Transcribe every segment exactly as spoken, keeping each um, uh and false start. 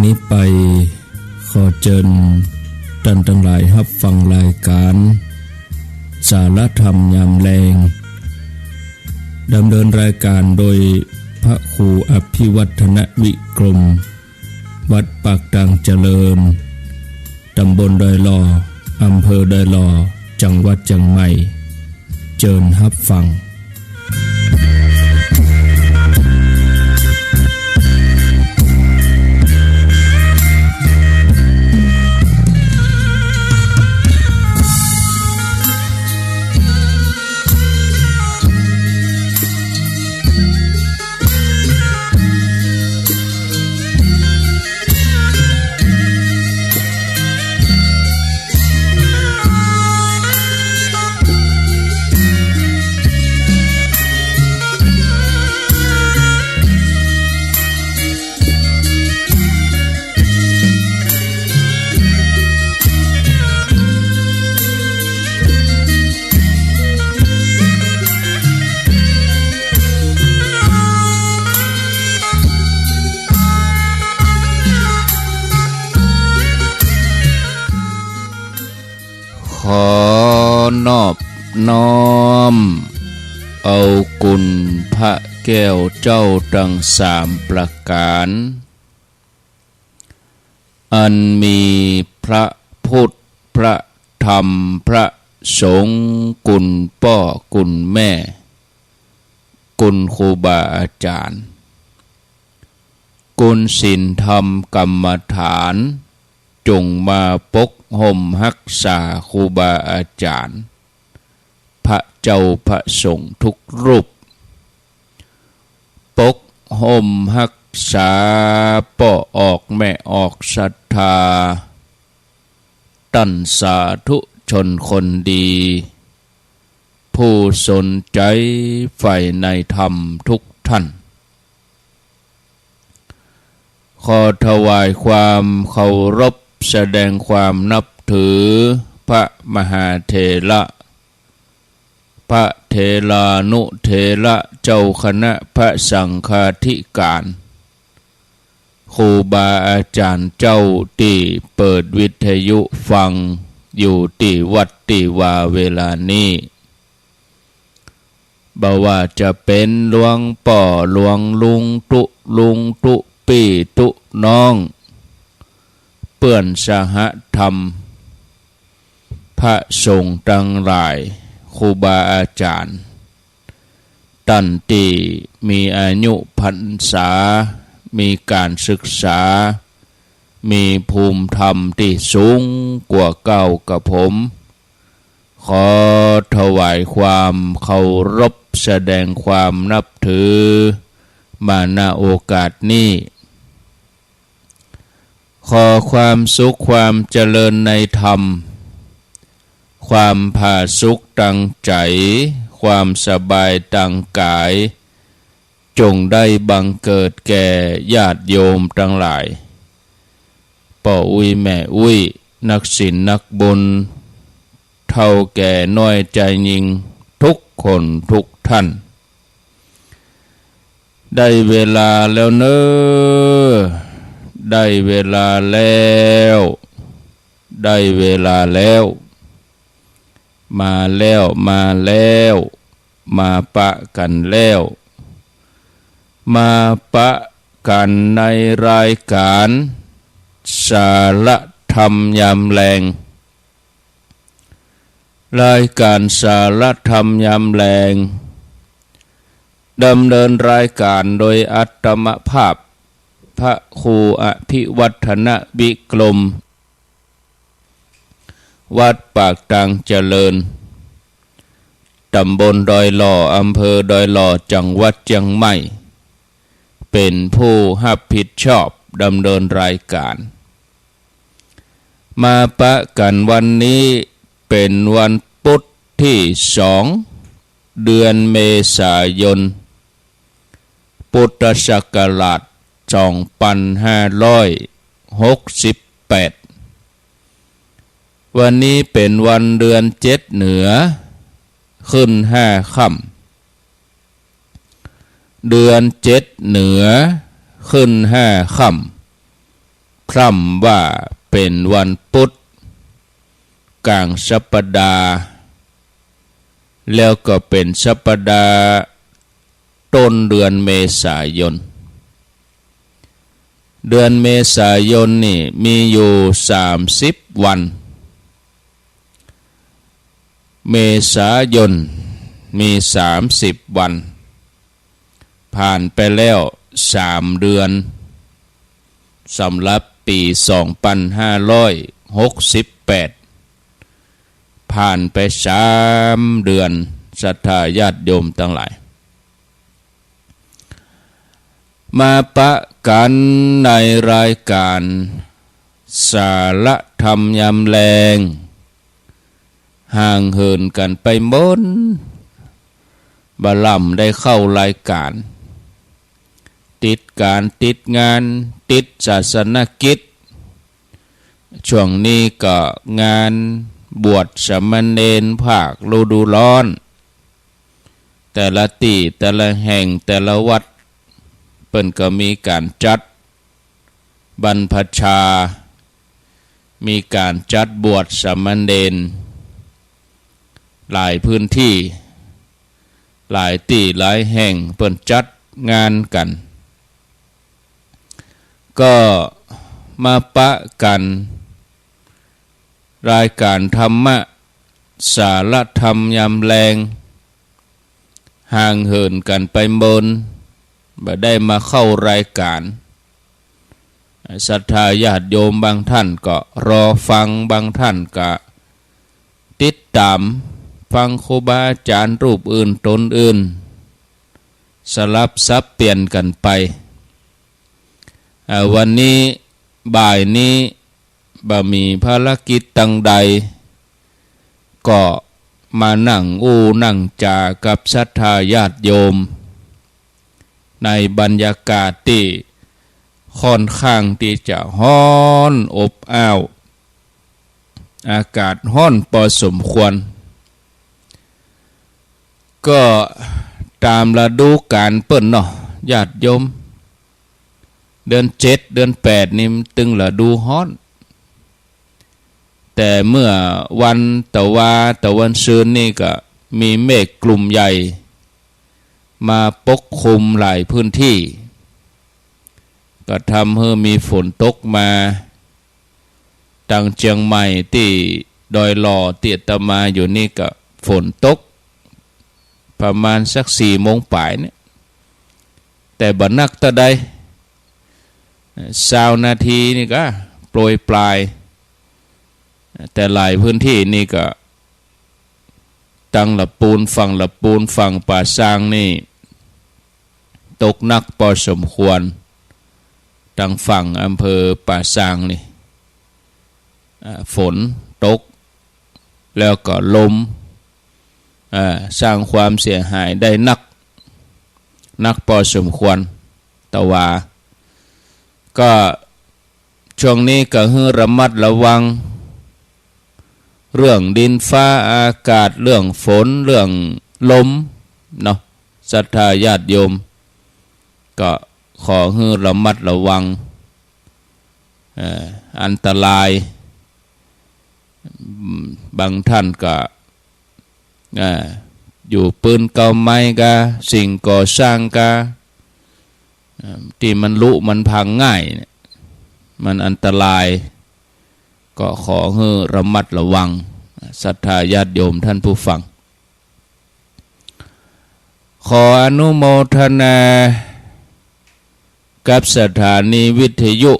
นี้ไปขอเจิญต้านตังหลายฮับฟังรายก๋านสาระธรรมยามแลง ดำเนินรายก๋านโดยพระครูอภิวัฒนวิกรม วัดปากตางเจริญ ต๋ำบลดอยหล่อ อำเภอดอยหล่อ จังหวัดเจียงใหม่ เจิญฮับฟัง ขอนอบน้อมเอาคุณพระแก้วเจ้าตังสามประก๋าน อันมีพระพุทธ พระธรรม พระสงฆ์ คุณป้อ คุณแม่ คุณครูบาอาจ๋ารย์ คุณศีลธรรมกรรมฐาน จงมาปกฮ่มฮักษาครูบาอาจ๋ารย์ พระเจ้าพระสงฆ์ทุกรูป ปกฮ่มฮักษาป้อออกแม่ออกศรัทธา ต้านสาธุชนคนดี ผู้สนใจ๋ใฝ่ในธรรมทุกท่าน ขอถวายความเคารพ แสดงความนับถือพระมหาเถระ พระเถรานุเถระ เจ้าคณะพระสังฆาธิการ ครูบาอาจ๋ารย์เจ้าตี้เปิดวิทยุฟังอยู่ตี้วัดตี้วาเวลานี้ บ่ว่าจะเป๋นหลวงป้อหลวงลุงตุ๊ลุงตุ๊ปี้ตุ๊น้อง เปื้อนสหธรรม พระสงฆ์ตังหลาย ครูบาอาจ๋ารย์ ต้านตี้มีอายุพรรษา มีก๋านศึกษา มีภูมิธรรมตี้สูงกว่าเก้ากระผม ขอถวายความเคารพ แสดงความนับถือ มา ณ โอกาสนี้ ขอความสุขความเจริญในธรรม ความผาสุกตางใจ๋ ความสบายตางก๋าย จงได้บังเกิดแก่ญาติโยมตังหลาย ป้ออุ๊ยแม่อุ๊ย นักศีลนักบุญ เฒ่าแก่น้อยจายญิง ทุกคนทุกท่าน ได้เวลาแล้วเน่อ ได้เวลาแล้ว ได้เวลาแล้ว มาแล้ว มาแล้ว มาปะกั๋นแล้ว มาปะกั๋นในรายก๋านสาระธรรมยามแลง รายก๋านสาระธรรมยามแลง ดำเนินรายก๋านโดยอาตมาภาพ พระครูอภิวัฒนวิกรม วัดปากตางเจริญ ต๋ำบลดอยหล่อ อำเภอดอยหล่อ จังหวัดเจียงใหม่ เป๋นผู้ฮับผิดชอบดำเนินรายก๋าน มาปะกั๋นวันนี้เป๋นวันปุ๊ดตี้สอง เดือนเมษายน พุทธศักราชสองปันห้าร้อยหกสิบแปด วันนี้เป๋นวันเดือนเจ็ดเหนือ ขึ้นห้าค่ำ เดือนเจ็ดเหนือ ขึ้นห้าค่ำ ถ้ำว่าเป๋นวันปุ๊ดก๋างสัปดาห์ แล้วก็เป๋นสัปดาห์ต้นเดือนเมษายน เดือนเมษายนนี่มีอยู่สามสิบวัน เมษายนมีสามสิบวัน ผ่านไปแล้วสามเดือน สำหรับปี๋สองปันห้าร้อยหกสิบแปด ผ่านไปสามเดือน ศรัทธาญาติโยมตังหลาย มาปะกั๋นในรายก๋านสาระธรรมยามแลง ห่างเหินกั๋นไปหมด บ่ล่ำได้เข้ารายก๋าน ติดก๋านติดงาน ติดศาสนกิจ ช่วงนี้ก็งานบวชสามเณรภาคฤดูร้อน แต่ละตี้แต่ละแห่งแต่ละวัด เปิ้นก็มีก๋านจัดบรรพชา มีก๋านจัดบวชสามเณร หลายพื้นที่ หลายตี้หลายแห่งเปิ้นจัดงานกั๋น ก็มาปะกั๋นรายก๋านธรรมะ สาระธรรมยามแลง ห่างเหินกั๋นไปหมด บ่ได้มาเข้ารายก๋าน ศรัทธาญาติโยมบางท่านก็รอฟัง บางท่านก็ติดต๋ามฟังครูบาอาจ๋ารย์รูปอื่นต๋นอื่น สลับสับเปลี่ยนกั๋นไป อ่า วันนี้บ่ายนี้บ่มีภารกิจตังใด ก็มานั่งอู้นั่งจ๋ากับศรัทธาญาติโยม ในบรรยากาศตี้ค่อนข้างตี้จะฮ้อนอบอ้าว อากาศฮ้อนปอสมควร ก็ต๋ามฤดูก๋าลเปิ้นเนาะ ญาติโยม เดือนเจ็ด เดือนแปด นี่มันตึงฤดูฮ้อน แต่เมื่อวันตะวา ตะวันซืนนี่ก็มีเมฆกลุ่มใหญ่มาปกคลุมหลายพื้นที่ ก็ทำหื้อมีฝนตกมา ตังเจียงใหม่ตี้ดอยหล่อตี้อาตมาอยู่นี่ก็ฝนตก ประมาณสักสี่โมงป๋ายเนี่ย แต่บ่หนักเต้าใด ซาวนาทีนี่ก็โปรยปราย แต่หลายพื้นที่นี่ก็ ตังละปูน ฝั่งละปูน ฝั่งป่าซางนี่ ตกหนักปอสมควร ตังฝั่งอำเภอป่าซางนี่ อ่า ฝนตก แล้วก็ลม อ่า สร้างความเสียหายได้หนัก หนักปอสมควร ตะวา ก็ ช่วงนี้ก็หื้อระมัดระวัง เรื่องดินฟ้าอากาศ เรื่องฝน เรื่องลมเนาะ ศรัทธาญาติโยม ก็ขอหื้อระมัดระวัง เอ่อ อันตราย อืม บางท่านก็ อ่า อยู่ปืนเกาไม้กา สิ่งก่อสร้างกา อ่า ตี้มันรุมันพังง่ายเนี่ย มันอันตราย ก็ขอหื้อระมัดระวัง ศรัทธาญาติโยมท่านผู้ฟัง ขออนุโมทนากับสถานีวิทยุ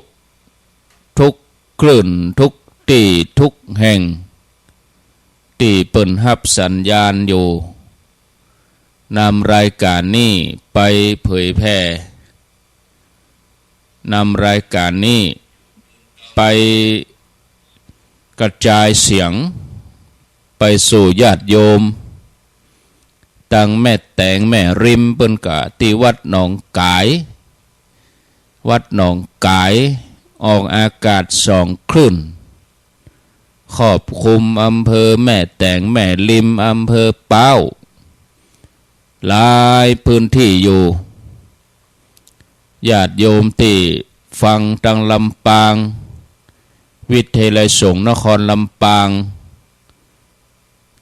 ทุกคลื่น ทุกตี้ ทุกแห่ง ตี้เปิ้นฮับสัญญาณอยู่ นำรายการนี้ไปเผยแผ่ นำรายการนี้ไปกระจายเสียง ไปสู่ญาติโยม ตังแม่แตงแม่ริมเปิ้นกาตี้วัดหนองก๋าย วัดหนองก๋าย ออกอากาศสองคลื่น ครอบคลุมอำเภอแม่แตงแม่ริม อำเภอป๊าว หลายพื้นที่อยู่ ญาติโยมตี้ฟังตังลำปาง วิทยาลัยสงฆ์นครลำปาง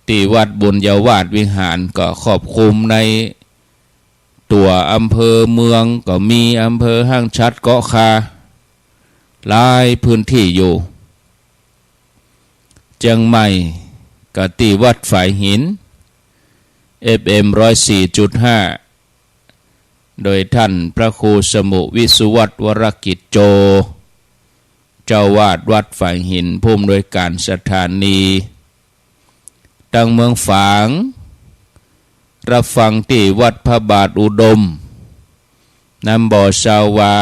ตี้วัดบุญญาวาสวิหาร ก็ครอบคลุมในตั๋วอำเภอเมือง ก็มีอำเภอห้างฉัตรเกาะคา หลายพื้นตี้อยู่ เจียงใหม่ก็ตี้วัดฝายหิน เอฟเอ็ม ร้อยสี่จุดห้า โดยท่านพระครูสมุห์ วิสุวัฒน์ วรกิจโจ เจ้าอาวาสวัดฝายหิน ผู้อำนวยการสถานี ตังเมืองฝาง รับฟังตี้วัดพระบาทอุดม นำบ่าวซาวา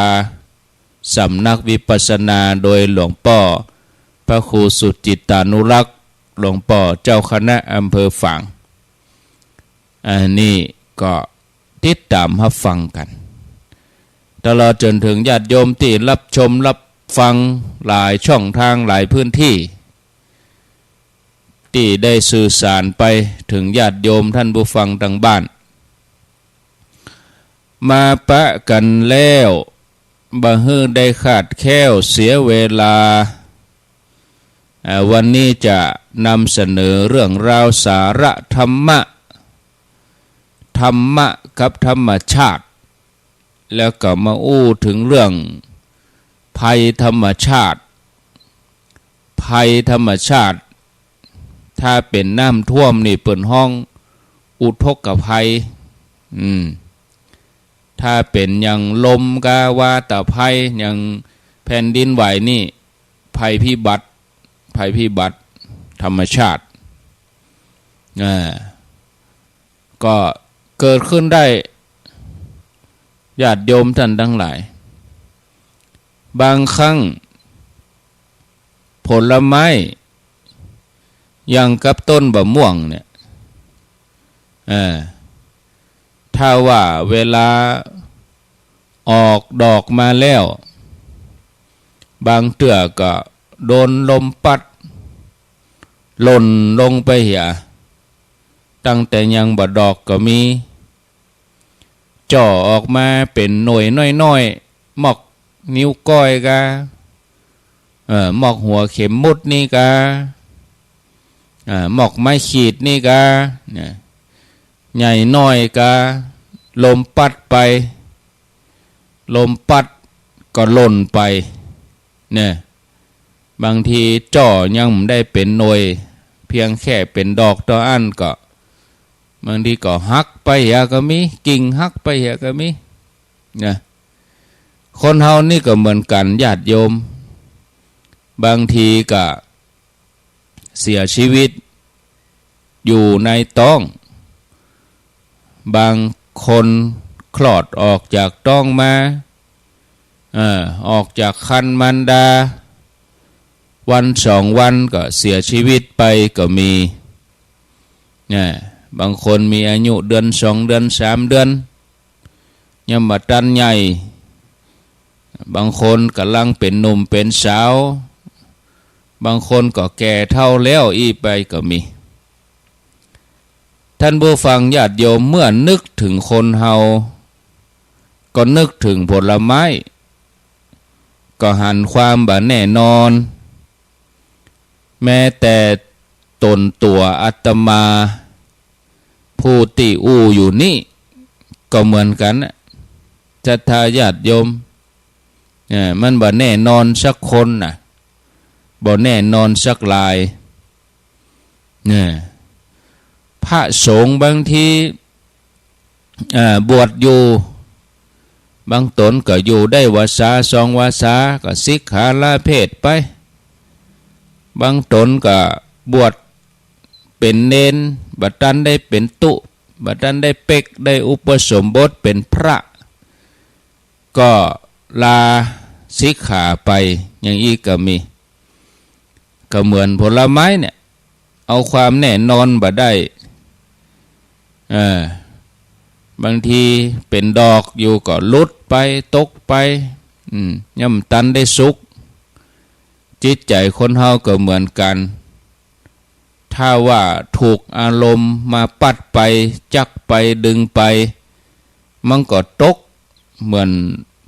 สำนักวิปัสสนาโดยหลวงป้อพระครูสุจิตตานุรักษ์ หลวงป้อเจ้าคณะอำเภอฝาง อันนี้ก็ติดต๋ามฮับฟังกั๋น ตลอดจ๋นเถิงญาติโยมตี้ฮับชมฮับฟังหลายช่องตางหลายพื้นตี้ ตี้ได้สื่อสารไปเถิงญาติโยมต้านผู้ฟังตางบ้าน มาปะกั๋นแล้ว บ่หื้อได้ขาดแคล้วเสียเวลา อ่า วันนี้จะนำเสนอเรื่องราวสาระธรรมะ ธรรมะกับธรรมชาติ แล้วก็มาอู้เถิงเรื่องภัยธรรมชาติ ภัยธรรมชาติ ถ้าเป๋นน้ำท่วมนี่เปิ้นฮ้องอุทกภัย อืม ถ้าเป๋นอย่างลมกา วาตภัย อย่างแผ่นดินไหวนี่ ภัยพิบัติ ภัยพิบัติธรรมชาติ อ่า ก็เกิดขึ้นได้ ญาติโยมต้านตังหลาย บางครั้ง ผลไม้ อย่างกับต้นบ่าม่วงเนี่ย เออ ถ้าว่าเวลาออกดอกมาแล้ว บางเตื้อก็โดนลมปั๊ด หล่นลงไปเหีย ตั้งแต่ยังบ่ดอกก็มี จ่อออกมาเป๋นหน่วยน้อยๆ หมอกนิ้วก้อยกา เอ่อ หมอกหัวเข็มมุดนี่กา อ่า หมอกไม้ขีดนี่กา เนี่ย ใหญ่น้อยกา ลมปั๊ดไป ลมปั๊ดก็หล่นไป เนี่ย บางทีจ่อยังบ่ได้เป๋นหน่วย เพียงแค่เป๋นดอกเต้าอั้นก็ บางทีก็หักไปเหียก็มี กิ่งหักไปเหียก็มี นะ คนเฮานี่ก็เหมือนกั๋น ญาติโยม บางทีก็เสียชีวิตอยู่ในต๊อง บางคนคลอดออกจากต๊องมา เอ่อ ออกจากครรภ์มารดา วันสองวันก็เสียชีวิตไปก็มี นะ บางคนมีอายุเดือนสองเดือนสามเดือน ยังบ่ตันใหญ่ บางคนก่ำลังเป๋นหนุ่มเป๋นสาว บางคนก็แก่เฒ่าแล้วอี้ไปก็มี ต้านผู้ฟังญาติโยม เมื่อนึกเถิงคนเฮา ก็นึกเถิงผลไม้ ก็หันความบ่แน่นอน แม้แต่ต๋นตั๋วอาตมา ผู้ตี้อู้อยู่นี่ ก็เหมือนกั๋นนะ ศรัทธาญาติโยม เออ มันบ่แน่นอนสักคนนะ บ่แน่นอนสักราย เนี่ย พระสงฆ์บางที อ่า บวชอยู่ บางต๋นก็อยู่ได้วรรษาสองวรรษา ก็สิกขาลาเพศไป บางต๋นก็บวชเป๋นเณร บ่ตันได้เป๋นตุ๊ บ่ตันได้เป๊ก ได้อุปสมบทเป๋นพระ ก็ลาสิกขาไป อย่างอี้ก็มี ก็เหมือนผลไม้เนี่ย เอาความแน่นอนบ่ได้ เออ บางทีเป๋นดอกอยู่ก็หลุดไป ตกไป อืม ยังบ่ตันได้สุก จิตใจ๋คนเฮาก็เหมือนกั๋น ถ้าว่าถูกอารมณ์มาปั๊ดไป จักไป ดึงไป มันก็ตกเหมือน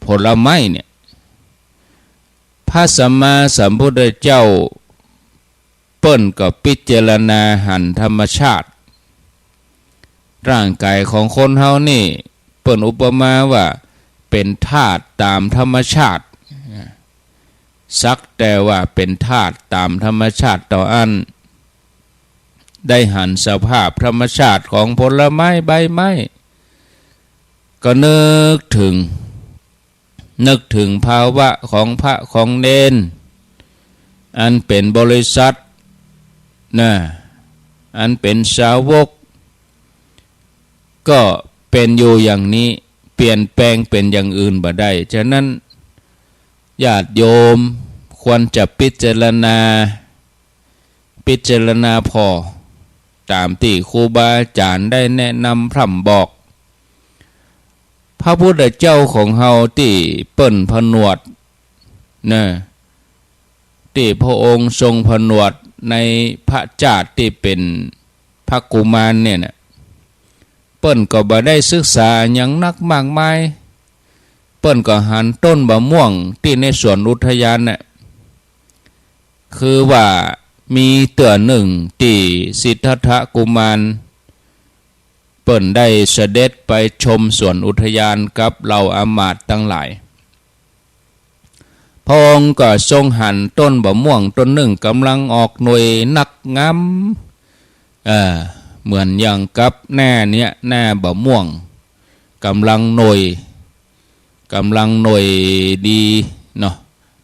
ผลไม้เนี่ย ผ พระสัมมาสัมพุทธเจ้า เปิ้นก็พิจารณาหันธรรมชาติ ร่างกายของคนเฮานี่ เปิ้นอุปมาว่าเป๋นธาตุต๋ามธรรมชาติ สักแต่ว่าเป๋นธาตุต๋ามธรรมชาติเต้าอั้น ได้หันสภาพธรรมชาติของผลไม้ใบไม้ ก็นึกเถิง นึกเถิงภาวะของพระของเณร อันเป๋นบริษัทนะ อันเป๋นสาวก ก็เป๋นอยู่อย่างนี้ เปลี่ยนแปลงเป๋นอย่างอื่นบ่ได้ ฉะนั้นญาติโยมควรจะพิจารณา พิจารณาผ่อ ต๋ามตี้ครูบาอาจ๋ารย์ได้แนะนำพร่ำบอก พระพุทธเจ้าของเฮาตี้เปิ้นผนวดนะ ตี้พระองค์ทรงผนวดในพระจาติตี้เป๋นพระกุมารเนี่ยนะ เปิ้นก็บ่ได้ศึกษาหยังนักมากมาย เปิ้นก็หันต้นบ่าม่วงตี้ในสวนอุทยานน่ะ คือว่ามีเตื้อนึ่งตี้สิทธัตถกุมาร เปิ้นได้เสด็จไปชมสวนอุทยานกับเหล่าอำมาตย์ตังหลาย พระองค์ก็ทรงหันต้นบ่าม่วงต้นนึ่งก๋ำลังออกหน่วยนักงาม เอ่อ เหมือนอย่างกับหน้าเนี่ย หน้าบ่าม่วงก๋ำลังหน่วย ก๋ำลังหน่วยดีเนาะ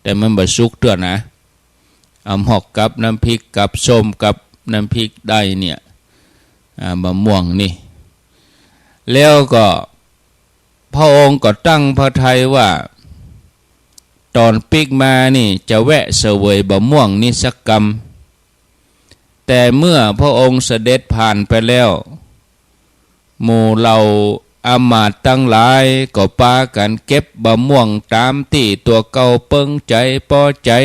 แต่มันบ่สุกเตื้อนะ เอาหมอกกับน้ำพริกกับส้มกับน้ำพริกได้เนี่ย อ่า บ่าม่วงนี่ แล้วก็พระองค์ก็ตั้งพระทัยว่า ต๋อนปิ๊กมานี่จะแวะเสวยบ่าม่วงนี่สักกำ แต่เมื่อพระองค์เสด็จผ่านไปแล้ว หมู่เหล่าอำมาตย์ตังหลายก็ปากั๋นเก็บบ่าม่วงต๋ามตี้ตั๋วเก่าเปิงใจ๋ปอใจ๋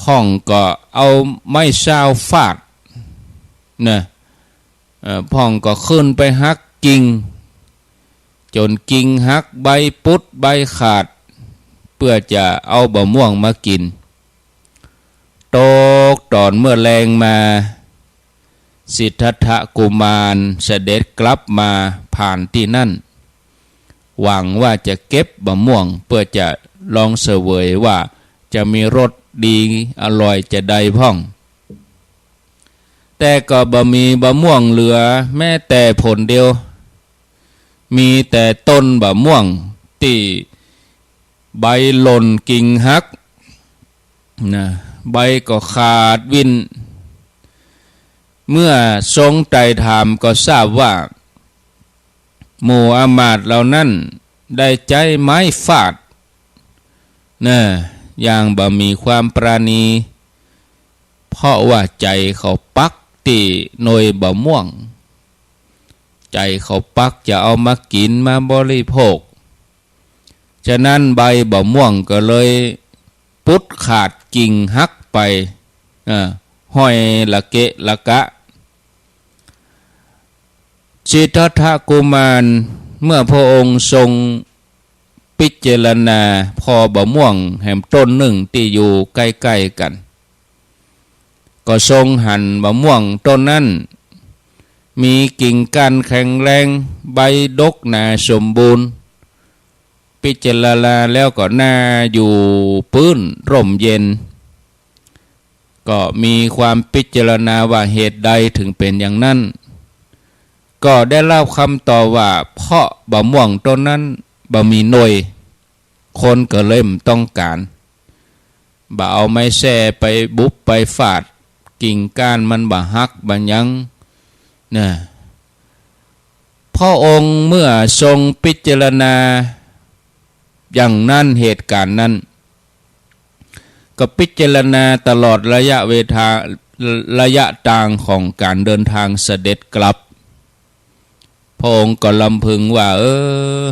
พ่องก็เอาไม้ซาวฟาดนะ เอ่อ พ่องก็ขึ้นไปหักกิ่ง จ๋นกิ่งหักใบปุดใบขาด เปื้อจะเอาบ่าม่วงมากิ๋น ตกต๋อนเมื่อแลงมา สิทธัตถกุมารเสด็จกลับมาผ่านตี้นั่น หวังว่าจะเก็บบ่าม่วงเปื้อจะลองเสวยว่าจะมีรสดีอร่อยจาใดพ่อง แต่ก็บ่มีบ่าม่วงเหลือแม้แต่ผลเดียว มีแต่ต้นบ่าม่วงตี้ใบหล่นกิ่งหักนะ ใบก็ขาดวิ่น เมื่อทรงไตร่ถามก็ทราบว่า หมู่อำมาตย์เหล่านั้นได้ใจ๊ไม้ฟาดนะ อย่างบ่มีความปราณี เพราะว่าใจ๋เขาปักตี้หน่วยบ่าม่วง ใจ๋เขาปักจะเอามากิ๋นมาบริโภค ฉะนั้นใบบ่าม่วงก็เลยปุดขาดกิ่งหักไป เอ่อ ห้อยละเกะละกะ สิทธัตถกุมารเมื่อพระองค์ทรงพิจารณาผ่อบ่าม่วงแหมต้นนึ่งตี้อยู่ใก้ๆ กั๋น ก็ทรงหันบ่าม่วงต้นนั้น มีกิ่งก้านแข็งแรง ใบดกหนาสมบูรณ์ พิจารณาแล้วก็น่าอยู่ปื้นร่มเย็น ก็มีความพิจารณาว่าเหตุใดถึงเป๋นอย่างนั้น ก็ได้รับกำตอบว่า เพราะบ่าม่วงต้นนั้นบ่มีหน่วย คนก็เลยบ่ต้องก๋าน บ่เอาไม้แส้ไปบุบไปฟาด กิ่งก้านมันบ่หักบ่หยังนะ พระองค์เมื่อทรงพิจารณาอย่างนั้น เหตุก๋ารณ์นั้น ก็พิจารณาตลอดระยะเวลา ระยะตางของก๋านเดินตางเสด็จกลับ พระองค์ก็รำพึงว่า เออ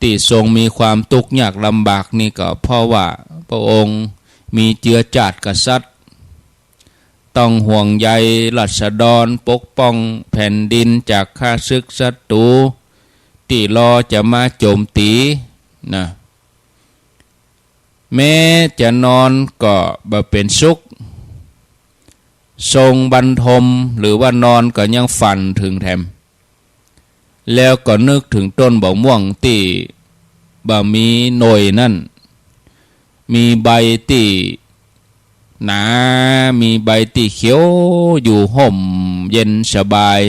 ตี้ทรงมีความตุ๊กข์ยากลำบากนี่ก็เพราะว่าพระองค์มีเจื้อจ้าดกษัตริย์ ต้องห่วงใยราษฎร ปกป้องแผ่นดินจากข้าศึกศัตรูตี้รอจะมาโจมตีนะ แม้จะนอนก็บ่เป๋นสุข ทรงบันทมหรือว่านอนก็ยังฝันเถิงแถม แล้วก็นึกเถิงต้นบ่าม่วงตี้บ่มีหน่วยนั้น มีใบตี้หนา มีใบตี้เขียวอยู่ฮ่มเย็นสบาย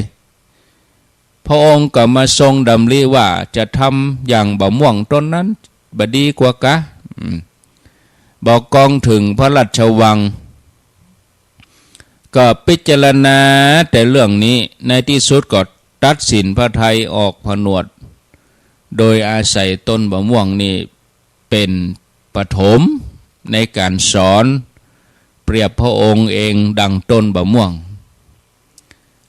พระองค์ก็มาทรงดำริว่าจะทำอย่างบ่าม่วงต้นนั้นบ่ดีกว่ากา อืม บ่กองเถิงพระราชวัง ก็พิจารณาแต่เรื่องนี้ ในตี้สุดก็ตัดสินพระทัยออกผนวด โดยอาศัยต้นบ่าม่วงนี้เป๋นปฐมในก๋านสอน เปรียบพระองค์เองดังต้นบ่าม่วง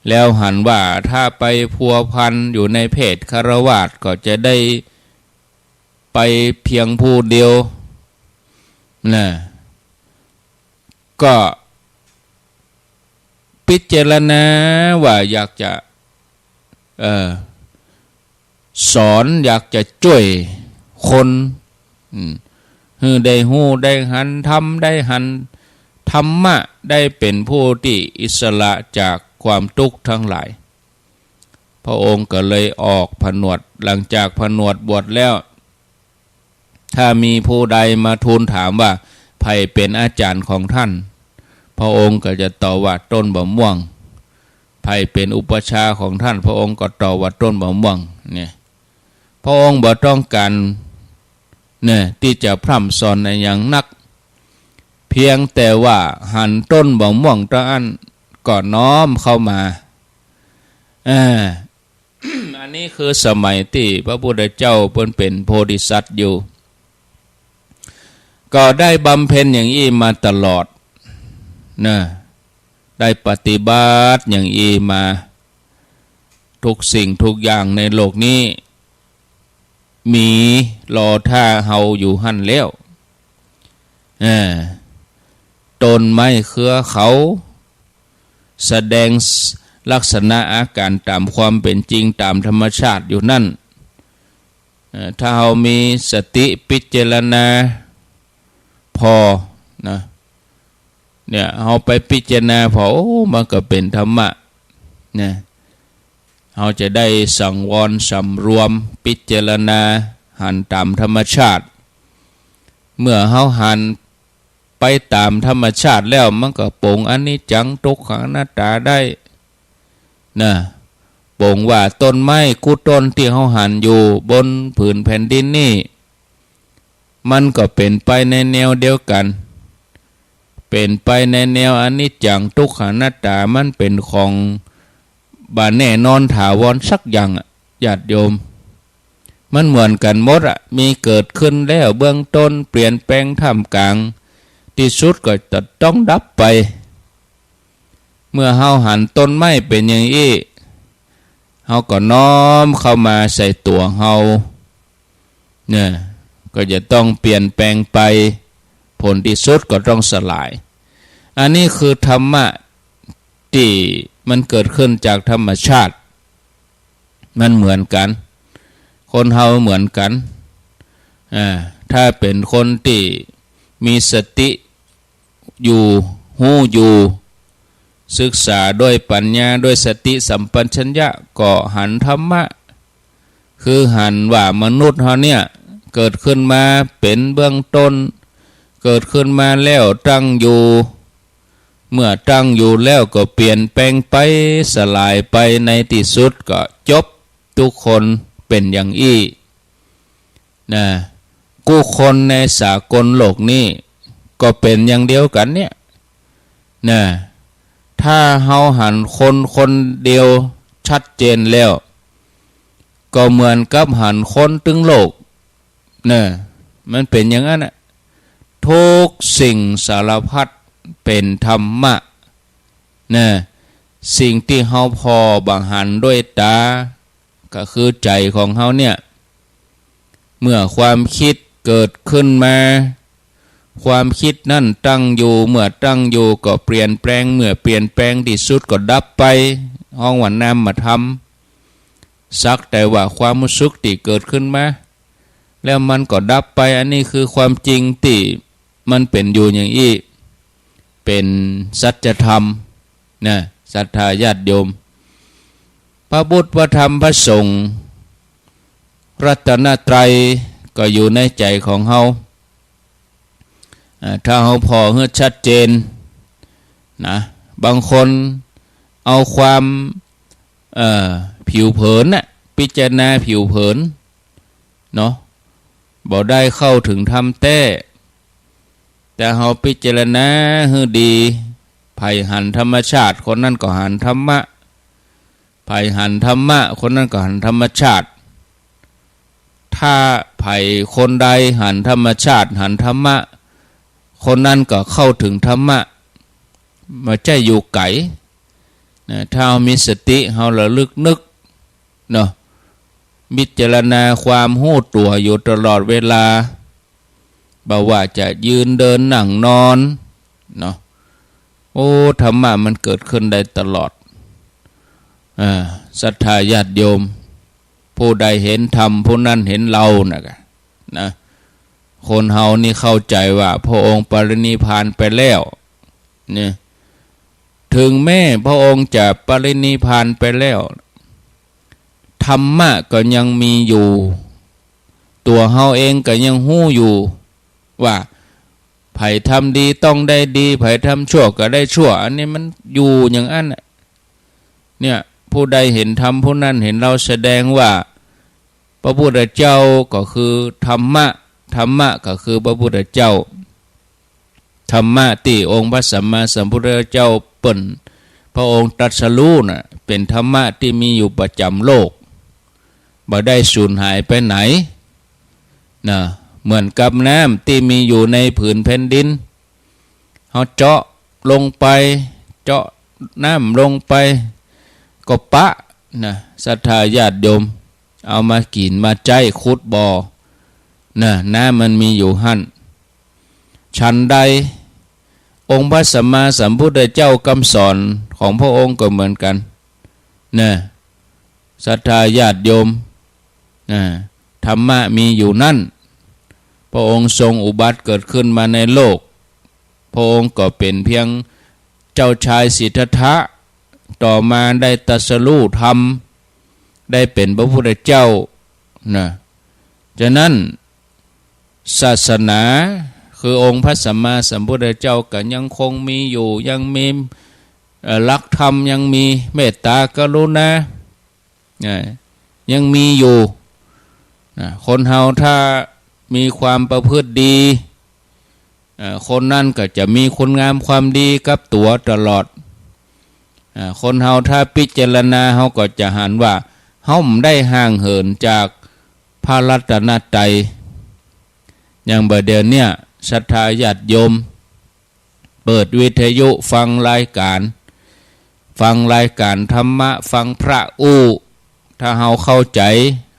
แล้วหันว่าถ้าไปพัวพันอยู่ในเพศฆราวาสก็จะได้ไปเพียงผู้เดียวนะ ก็พิจารณาว่าอยากจะ เอ่อ สอน อยากจะจ้วยคน อืม หื้อได้ฮู้ได้หันธรรม ได้หันธรรมะ ได้เป๋นผู้ตี้อิสระจากความตุ๊กข์ตังหลาย พระองค์ก็เลยออกผนวด หลังจากผนวดบวชแล้ว ถ้ามีผู้ใดมาทูลถามว่าใผเป๋นอาจ๋ารย์ของท่าน พระองค์ก็จะตอบว่าต้นบ่าม่วง ใผเป๋นอุปัชฌาย์ของท่าน พระองค์ก็ตอบว่าต้นบ่าม่วง เนี่ย พระองค์บ่ต้องก๋าน เนี่ย ตี้จะพร่ำสอนอะหยังนัก เพียงแต่ว่าหันต้นบ่าม่วงต้นอั้นก็น้อมเข้ามา อ่า อันนี้คือสมัยตี้พระพุทธเจ้าเปิ้นเป๋นโพธิสัตว์อยู่ ก็ได้บำเพ็ญอย่างอี้มาตลอดนะ ได้ปฏิบัติอย่างอี้มา ทุกสิ่งทุกอย่างในโลกนี้ มีรอถ้าเฮาอยู่หั้นแล้ว เออ ต้นไม้เครือเขา แสดงลักษณะอาก๋ารต๋ามความเป๋นจริงต๋ามธรรมชาติอยู่นั้น เอ่อ ถ้าเฮามีสติพิจารณาผ่อนะ เนี่ย เฮาไปพิจารณาผ่อ โอ้ มันก็เป๋นธรรมะนะ เฮาจะได้สังวรสำรวมพิจารณาหันต๋ามธรรมชาติ เมื่อเฮาหันไปต๋ามธรรมชาติแล้ว มันก็ปลงอนิจจัง ตุ๊กขัง อนัตตาได้นะ ปลงว่าต้นไม้กู้ต้นตี้เฮาหันอยู่บนผืนแผ่นดินนี่ มันก็เป๋นไปในแนวเดียวกั๋น เป๋นไปในแนวอนิจจัง ตุ๊กขัง อนัตตา มันเป๋นของบ่แน่นอนถาวรสักอย่างอะ ญาติโยม มันเหมือนกั๋นหมดอะ มีเกิดขึ้นแล้วเบื้องต้น เปลี่ยนแปลงท่ามกลาง ตี้สุดก็จะต้องดับไป เมื่อเฮาหันต้นไม้เป๋นอย่างอี้ เฮาก็น้อมเข้ามาใส่ตั๋วเฮา เนี่ย ก็จะต้องเปลี่ยนแปลงไป ผลตี้สุดก็ต้องสลาย อันนี้คือธรรมะตี้มันเกิดขึ้นจากธรรมชาติ มันเหมือนกั๋น คนเฮาเหมือนกั๋น อ่า ถ้าเป๋นคนตี้มีสติอยู่ ฮู้อยู่ ศึกษาด้วยปัญญา ด้วยสติสัมปชัญญะ ก็หันธรรมะ คือหันว่ามนุษย์เฮาเนี่ย เกิดขึ้นมาเป๋นเบื้องต้น เกิดขึ้นมาแล้วตั้งอยู่ เมื่อตั้งอยู่แล้วก็เปลี่ยนแปลงไป สลายไป ในตี้สุดก็จบ กู้คนเป๋นอย่างอี้นะ กู้คนในสากลโลกนี้ก็เป๋นอย่างเดียวกั๋นเนี่ยนะ ถ้าเฮาหันคนคนเดียวชัดเจนแล้ว ก็เหมือนกับหันคนตึงโลก เน่อ มันเป๋นอย่างนั้นน่ะ ทุกสิ่งสารพัดเป๋นธรรมะ เน่อ สิ่งตี้เฮาผ่อบ่หันด้วยต๋า ก็คือใจ๋ของเฮาเนี่ย เมื่อความคิดเกิดขึ้นมา ความคิดนั้นตั้งอยู่ เมื่อตั้งอยู่ก็เปลี่ยนแปลง เมื่อเปลี่ยนแปลงตี้สุดก็ดับไป ฮ้องว่านามธรรม สักแต่ว่าความฮู้สึกตี้เกิดขึ้นมา แล้วมันก็ดับไป อันนี้คือความจริงตี้มันเป๋นอยู่อย่างอี้ เป๋นสัจธรรมนะ ศรัทธาญาติโยม พระพุทธ พระธรรม พระสงฆ์ รัตนตรัยก็อยู่ในใจ๋ของเฮา อ่า ถ้าเฮาผ่อหื้อชัดเจนนะ บางคนเอาความ เอ่อ ผิวเผินน่ะ พิจารณาผิวเผินเนาะ บ่ได้เข้าเถิงธรรมแต๊ แต่เฮาพิจารณาหื้อดี ใผหันธรรมชาติ คนนั้นก็หันธรรมะ ใผหันธรรมะ คนนั้นก็หันธรรมชาติ ถ้าใผคนใดหันธรรมชาติ หันธรรมะ คนนั้นก็เข้าเถิงธรรมะ บ่ใจ้อยู่ไก๋นะ ถ้าเฮามีสติ เฮาระลึกนึกเนาะ พิจารณาความฮู้ตั๋วอยู่ตลอดเวลา บ่ว่าจะยืนเดินนั่งนอนเนาะ โอ้ ธรรมะมันเกิดขึ้นได้ตลอด อ่า ศรัทธาญาติโยม ผู้ใดเห็นธรรม ผู้นั้นเห็นเรานะกะ นะ คนเฮานี่เข้าใจ๋ว่าพระองค์ปรินิพพานไปแล้วเนี่ย เถิงแม้พระองค์จะปรินิพพานไปแล้ว ธรรมะก็ยังมีอยู่ ตั๋วเฮาเองก็ยังฮู้อยู่ว่า ใผทำดีต้องได้ดี ใผทำชั่วก็ได้ชั่ว อันนี้มันอยู่อย่างอั้นน่ะ เนี่ย ผู้ใดเห็นธรรม ผู้นั้นเห็นเรา แสดงว่าพระพุทธเจ้าก็คือธรรมะ ธรรมะก็คือพระพุทธเจ้า ธรรมะตี้องค์พระสัมมาสัมพุทธเจ้าเปิ้น พระองค์ตรัสรู้น่ะ เป๋นธรรมะตี้มีอยู่ประจ๋ำโลก บ่ได้สูญหายไปไหนนะ เหมือนกับน้ำตี้มีอยู่ในผืนแผ่นดิน เฮาเจาะลงไป เจาะน้ำลงไป ก็ปะนะ ศรัทธาญาติโยม เอามากิ๋นมาใจ๊ ขุดบ่อนะ น้ำมันมีอยู่หั้น ฉันใด องค์พระสัมมาสัมพุทธเจ้า กำสอนของพระองค์ก็เหมือนกั๋นนะ ศรัทธาญาติโยมนะ ธรรมะมีอยู่นั้น พระองค์ทรงอุบัติเกิดขึ้นมาในโลก พระองค์ก็เป๋นเพียงเจ้าชายสิทธัตถะ ต่อมาได้ตรัสรู้ธรรม ได้เป๋นพระพุทธเจ้านะ ฉะนั้น ศาสนาคือองค์พระสัมมาสัมพุทธเจ้าก็ยังคงมีอยู่ ยังมี เอ่อ หลักธรรม ยังมีเมตตากรุณา อ่า ยังมีอยู่นะ คนเฮาถ้ามีความประพฤติดี เอ่อ คนนั้นก็จะมีคุณงามความดีกับตั๋วตลอด อ่า คนเฮาถ้าพิจารณา เฮาก็จะหันว่า เฮาบ่ได้ห่างเหินจากพระรัตนตรัย อย่างบ่าเดี่ยวเนี่ย ศรัทธาญาติโยม เปิดวิทยุฟังรายก๋าน ฟังรายก๋านธรรมะ ฟังพระอู้ ถ้าเฮาเข้าใจ๋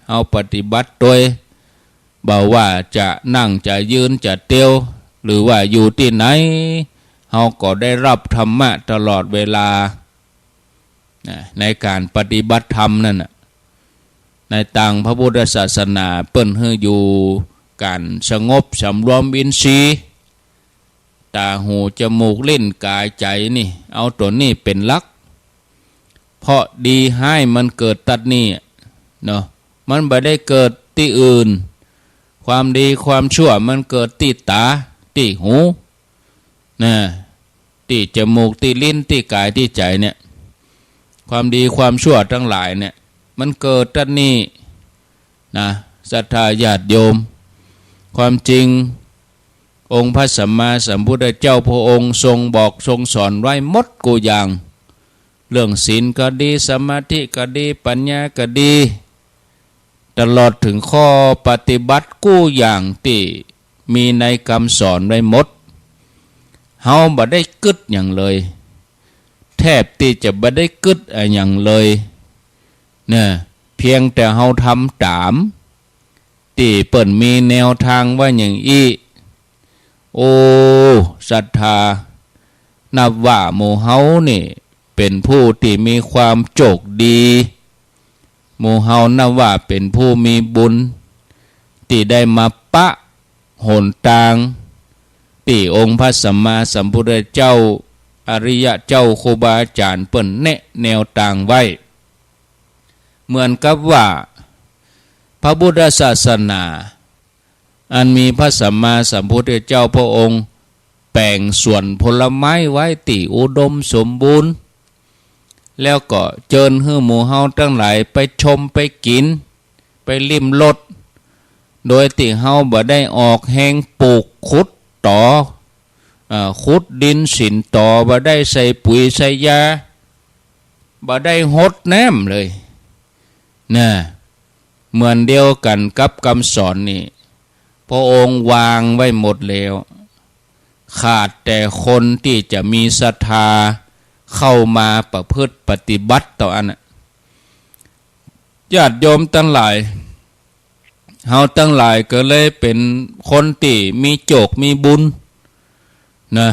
เฮาปฏิบัติตวย บ่ว่าจะนั่ง จะยืน จะเตียว หรือว่าอยู่ตี้ไหน เฮาก็ได้ฮับธรรมะตลอดเวลานะ ในก๋านปฏิบัติธรรมนั่นน่ะ ในตางพระพุทธศาสนาเปิ้นหื้ออยู่ก๋านสงบสำรวมอินทรีย์ ต๋า หู จมูก ลิ้น ก๋าย ใจ๋นี่ เอาตั๋วนี้เป๋นหลัก เพราะดีฮ้ายมันเกิดตั๊ดนี่เนาะ มันบ่ได้เกิดตี้อื่น ความดีความชั่วมันเกิดตี้ต๋า ตี้หูนะ ตี้จมูก ตี้ลิ้น ตี้ก๋าย ตี้ใจ๋เนี่ย ความดีความชั่วตังหลายเนี่ย มันเกิดตั๊ดนี่นะ ศรัทธาญาติโยม ความจริง องค์พระสัมมาสัมพุทธเจ้าพระองค์ทรงบอกทรงสอนไว้หมดกู้อย่าง เรื่องศีลก็ดี สมาธิก็ดี ปัญญาก็ดี ตลอดเถิงข้อปฏิบัติกู้อย่างตี้มีในกำสอนไว้หมด เฮาบ่ได้กึ๊ดหยังเลย แทบตี้จะบ่ได้กึ๊ดอะหยังเลยนะ เพียงแต่เฮาทำต๋าม ตี้เปิ้นมีแนวตางว่าอย่างอี้ โอ้ ศรัทธา นับว่าหมู่เฮานี่เป๋นผู้ตี้มีความโจคดี หมู่เฮานับว่าเป๋นผู้มีบุญ ต ตี้ได้มาปะหนตาง ตี้องค์พระสัมมาสัมพุทธเจ้า อริยะเจ้า ครูบาอาจ๋ารย์เปิ้นแนะแนวตางไว้ เหมือนกับว่าพระพุทธศาสนา อันมีพระสัมมาสัมพุทธเจ้าพระองค์แป๋งสวนผลไม้ไว้ตี้อุดมสมบูรณ์ แล้วก็เจิญหื้อหมู่เฮาตังหลายไปชมไปกิ๋น ไปลิ้มรส โดยตี้เฮาบ่ได้ออกแฮงปลูกขุดต๋อ เอ่อ ขุดดินสินต๋อ บ่ได้ใส่ปุ๋ยใส่ยา บ่ได้ฮดน้ำเลย นะ เหมือนเดียวกั๋นกับกำสอนนี่ พระองค์วางไว้หมดแล้ว ขาดแต่คนตี้จะมีศรัทธาเข้ามาประพฤติปฏิบัติต่ออันน่ะ ญาติโยมตังหลาย เฮาตังหลายก็เลยเป๋นคนตี้มีโจคมีบุญ นะ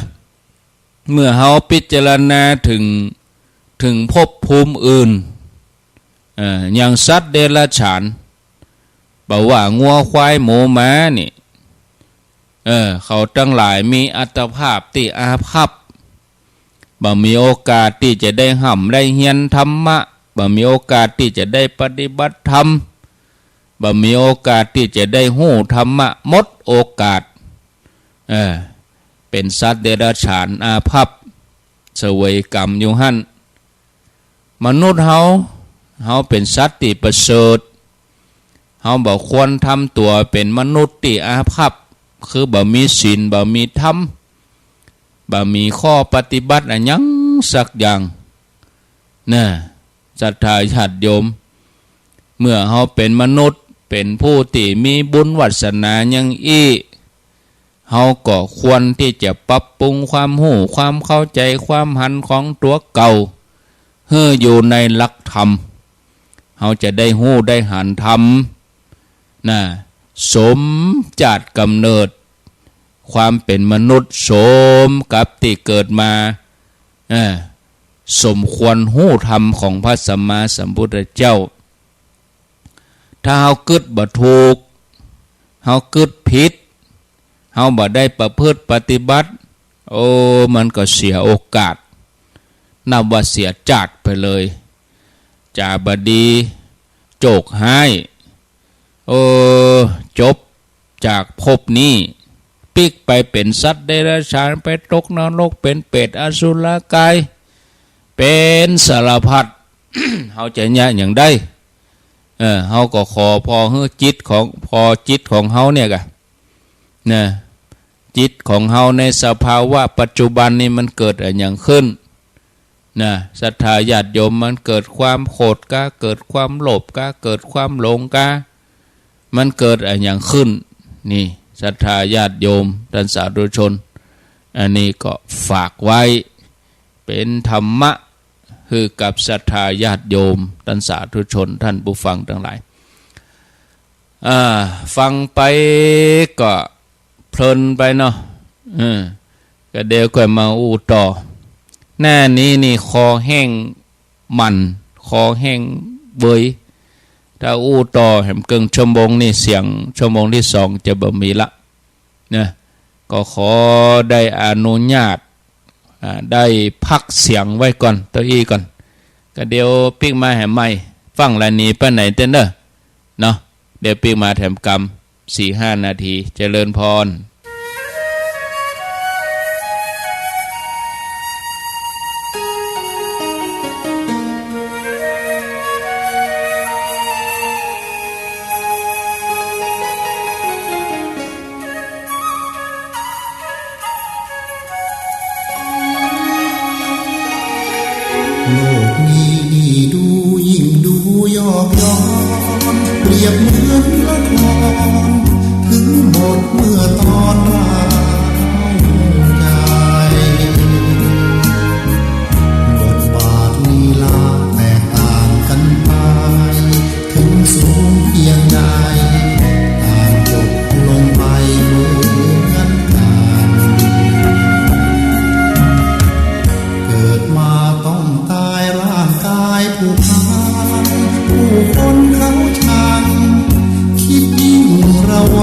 เมื่อเฮาพิจารณาเถิง เถิงภพภูมิอื่น เอ่อ อย่างสัตว์เดรัจฉาน บ่ว่างัวควายหมูหมานี่ เออ เขาตังหลายมีอัตภาพตี้อาภัพ บ่มีโอกาสตี้จะได้ฮ่ำได้เฮียนธรรมะ บ่มีโอกาสตี้จะได้ปฏิบัติธรรม บ่มีโอกาสตี้จะได้ฮู้ธรรมะ หมดโอกาส เออ เป๋นสัตว์เดรัจฉานอาภัพ เสวยกรรมอยู่หั้น มนุษย์เฮา เฮาเป๋นสัตว์ตี้ประเสริฐ เฮาบ่ควรทำตั๋วเป๋นมนุษย์ตี้อาภัพ คือบ่มีศีล บ่มีธรรม บ่มีข้อปฏิบัติอะหยังสักอย่าง นะ ศรัทธาญาติโยม เมื่อเฮาเป๋นมนุษย์ เป๋นผู้ตี้มีบุญวาสนายังอี้ เฮาก็ควรตี้จะปรับปรุงความฮู้ ความเข้าใจ๋ ความหันของตั๋วเก่า หื้ออยู่ในหลักธรรม เฮาจะได้ฮู้ได้หันธรรม นะ สมจาติกำเนิด ความเป๋นมนุษย์ สมกับตี้เกิดมา เออ สมควรฮู้ธรรมของพระสัมมาสัมพุทธเจ้า ถ้าเฮากึ๊ดบ่ถูก เฮากึ๊ดผิด เฮาบ่ได้ประพฤติปฏิบัติ โอ้ มันก็เสียโอกาส นับว่าเสียจาติไปเลย จ๋าบ่ดี โจคฮ้าย เออ จบจากภพนี้ ปิ๊กไปเป๋นสัตว์เดรัจฉาน ไปตกนรก เป๋นเปรตอสุรกาย เป๋นสารพัด เฮาจะเยียะหยังได้ เออ เฮาก็ขอผ่อหื้อจิตของ ผ่อจิตของเฮาเนี่ยก่ะ นะ จิตของเฮาในสภาวะปัจจุบันนี่มันเกิดอะหยังขึ้น นะ ศรัทธาญาติโยม มันเกิดความโขดกา เกิดความโลภกา เกิดความหลงกา มันเกิดอะหยังขึ้น นี่ ศรัทธาญาติโยม ต้านสาธุชน อันนี้ก็ฝากไว้ เป๋นธรรมะ หื้อกับศรัทธาญาติโยม ต้านสาธุชน ต้านผู้ฟังตังหลาย อ่า ฟังไปก็เพลินไปเนาะ เออ ก็เดี๋ยวก่อยมาอู้ต่อ หน้านี้นี่คอแห้งมัน คอแห้งเบย ถ้าอู้ต่อแหมเกิ่งชั่วโมงนี่ เสียงชั่วโมงตี้สองจะบ่มีละ นะ ก็ขอได้อนุญาต อ่า ได้พักเสียงไว้ก่อน เต้าอี้ก่อน ก็เดี๋ยวปิ๊กมาแหมใหม่ ฟั่งละหนีไปไหนเต้นเน่อ เนาะ เดี๋ยวปิ๊กมาแถมกำ สี่ห้านาที เจริญพร โลกนี้นี่ดูยิ่งดูยอกย้อน เปรียบเหมือนละคร ถึงบทเมื่อตอนร้าวใจ บทบาทลีลาแตกต่างกันไป ถึงสูงเพียงใด ต่างจบลงไปเหมือนกัน เกิดมาต้องตายร่างกายผู้พาน ผู้คนเขาชัง คิดยิ่งระแว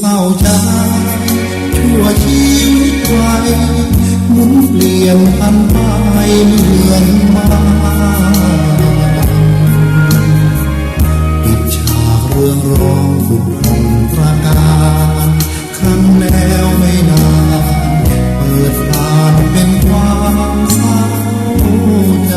เข้าใจ ชั่วชีวิตวัย หมุนเปลี่ยนผันไปเหมือนวัน ปิดฉากเรื่องร้องทุกข์ประการ ครั้นแล้วไม่นาน เปิดผ่านเป็นความเศร้าใจ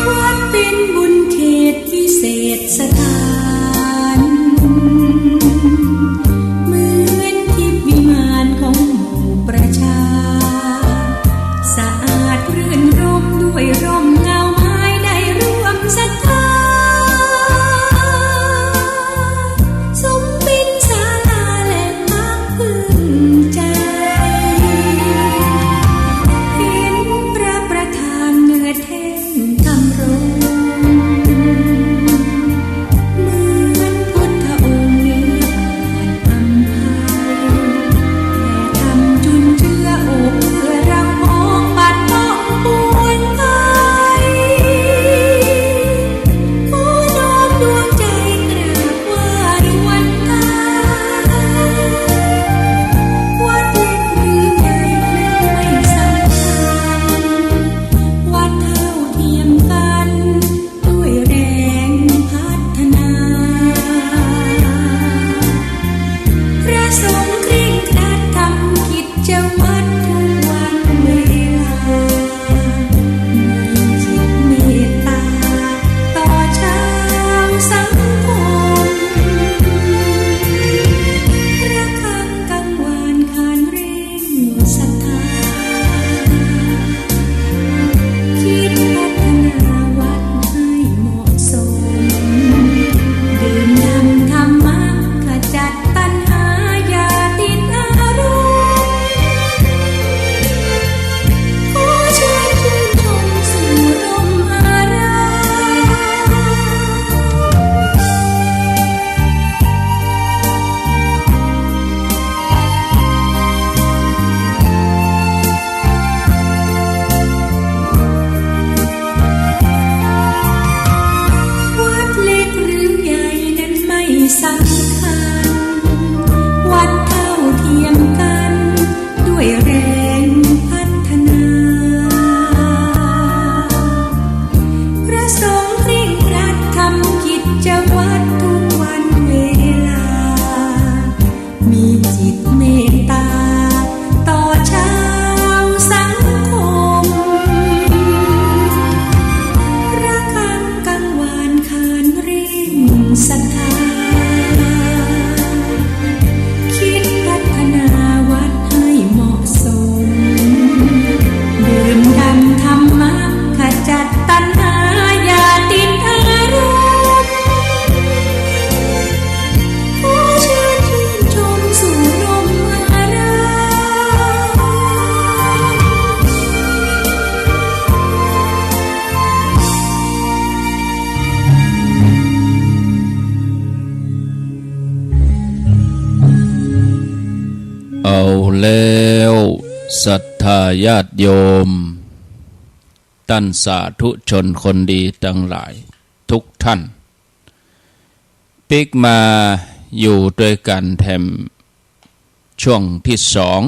วัดเป็นบุญเขตวิเศษสถาน เหมือนทิพย์วิมานของหมู่ประชา สะอาดรื่นรมย์ด้วยร่มเงาไม้ ได้ร่วมศรัทธา สมเป็นศาลาแหล่งพักพึ่งใจ เห็นพระประธานเหนือแท่นธรรมรงค์ เหมือนพุทธองค์เหนืออำไพ แผ่ธรรมจุนเจือโอบเอื้อเรามองปัดป้องปวงภัย ขอน้อมดวงใจกราบไหว้วันทา วัดเล็กหรือใหญ่นั้นไม่สำคัญ วัดเท่าเทียมกัน ด้วยแรงพัฒนา พระสงฆ์เคร่งครัดทำกิจวัตรทุกวันเวลา มีจิตเมตตาต่อชาวสังคม ระฆังกังวานขานเร่งศรัทธา คิดพัฒนาวัดให้เหมาะสม ดื่มด่ำธรรมะขจัดตัณหาอย่าติดอารมณ์ ขอเชิญชื่นชมสู่ร่มอาราม วัดเล็กหรือใหญ่นั้นไม่สำคัญ วัดเท่าเทียมกันด้วยแรงพัฒนา พระสงฆ์เคร่งครัดทำกิจวัตรทุกวันเวลา มีจิตเมตตาต่อชาวสังคม ระฆังกังวานขานเร่งศรัทธา คิดพัฒนาวัดให้เหมาะสม ดื่มด่ำธรรมะขจัดตัณหาอย่าติดอารมณ์ ขอเชิญชื่นชมสู่ร่มอาราม เอาแล้ว ศรัทธาญาติโยม ต้านสาธุชนคนดีตังหลายทุกท่าน ปิ๊กมาอยู่ตวยกั๋นแถมช่วงตี้สอง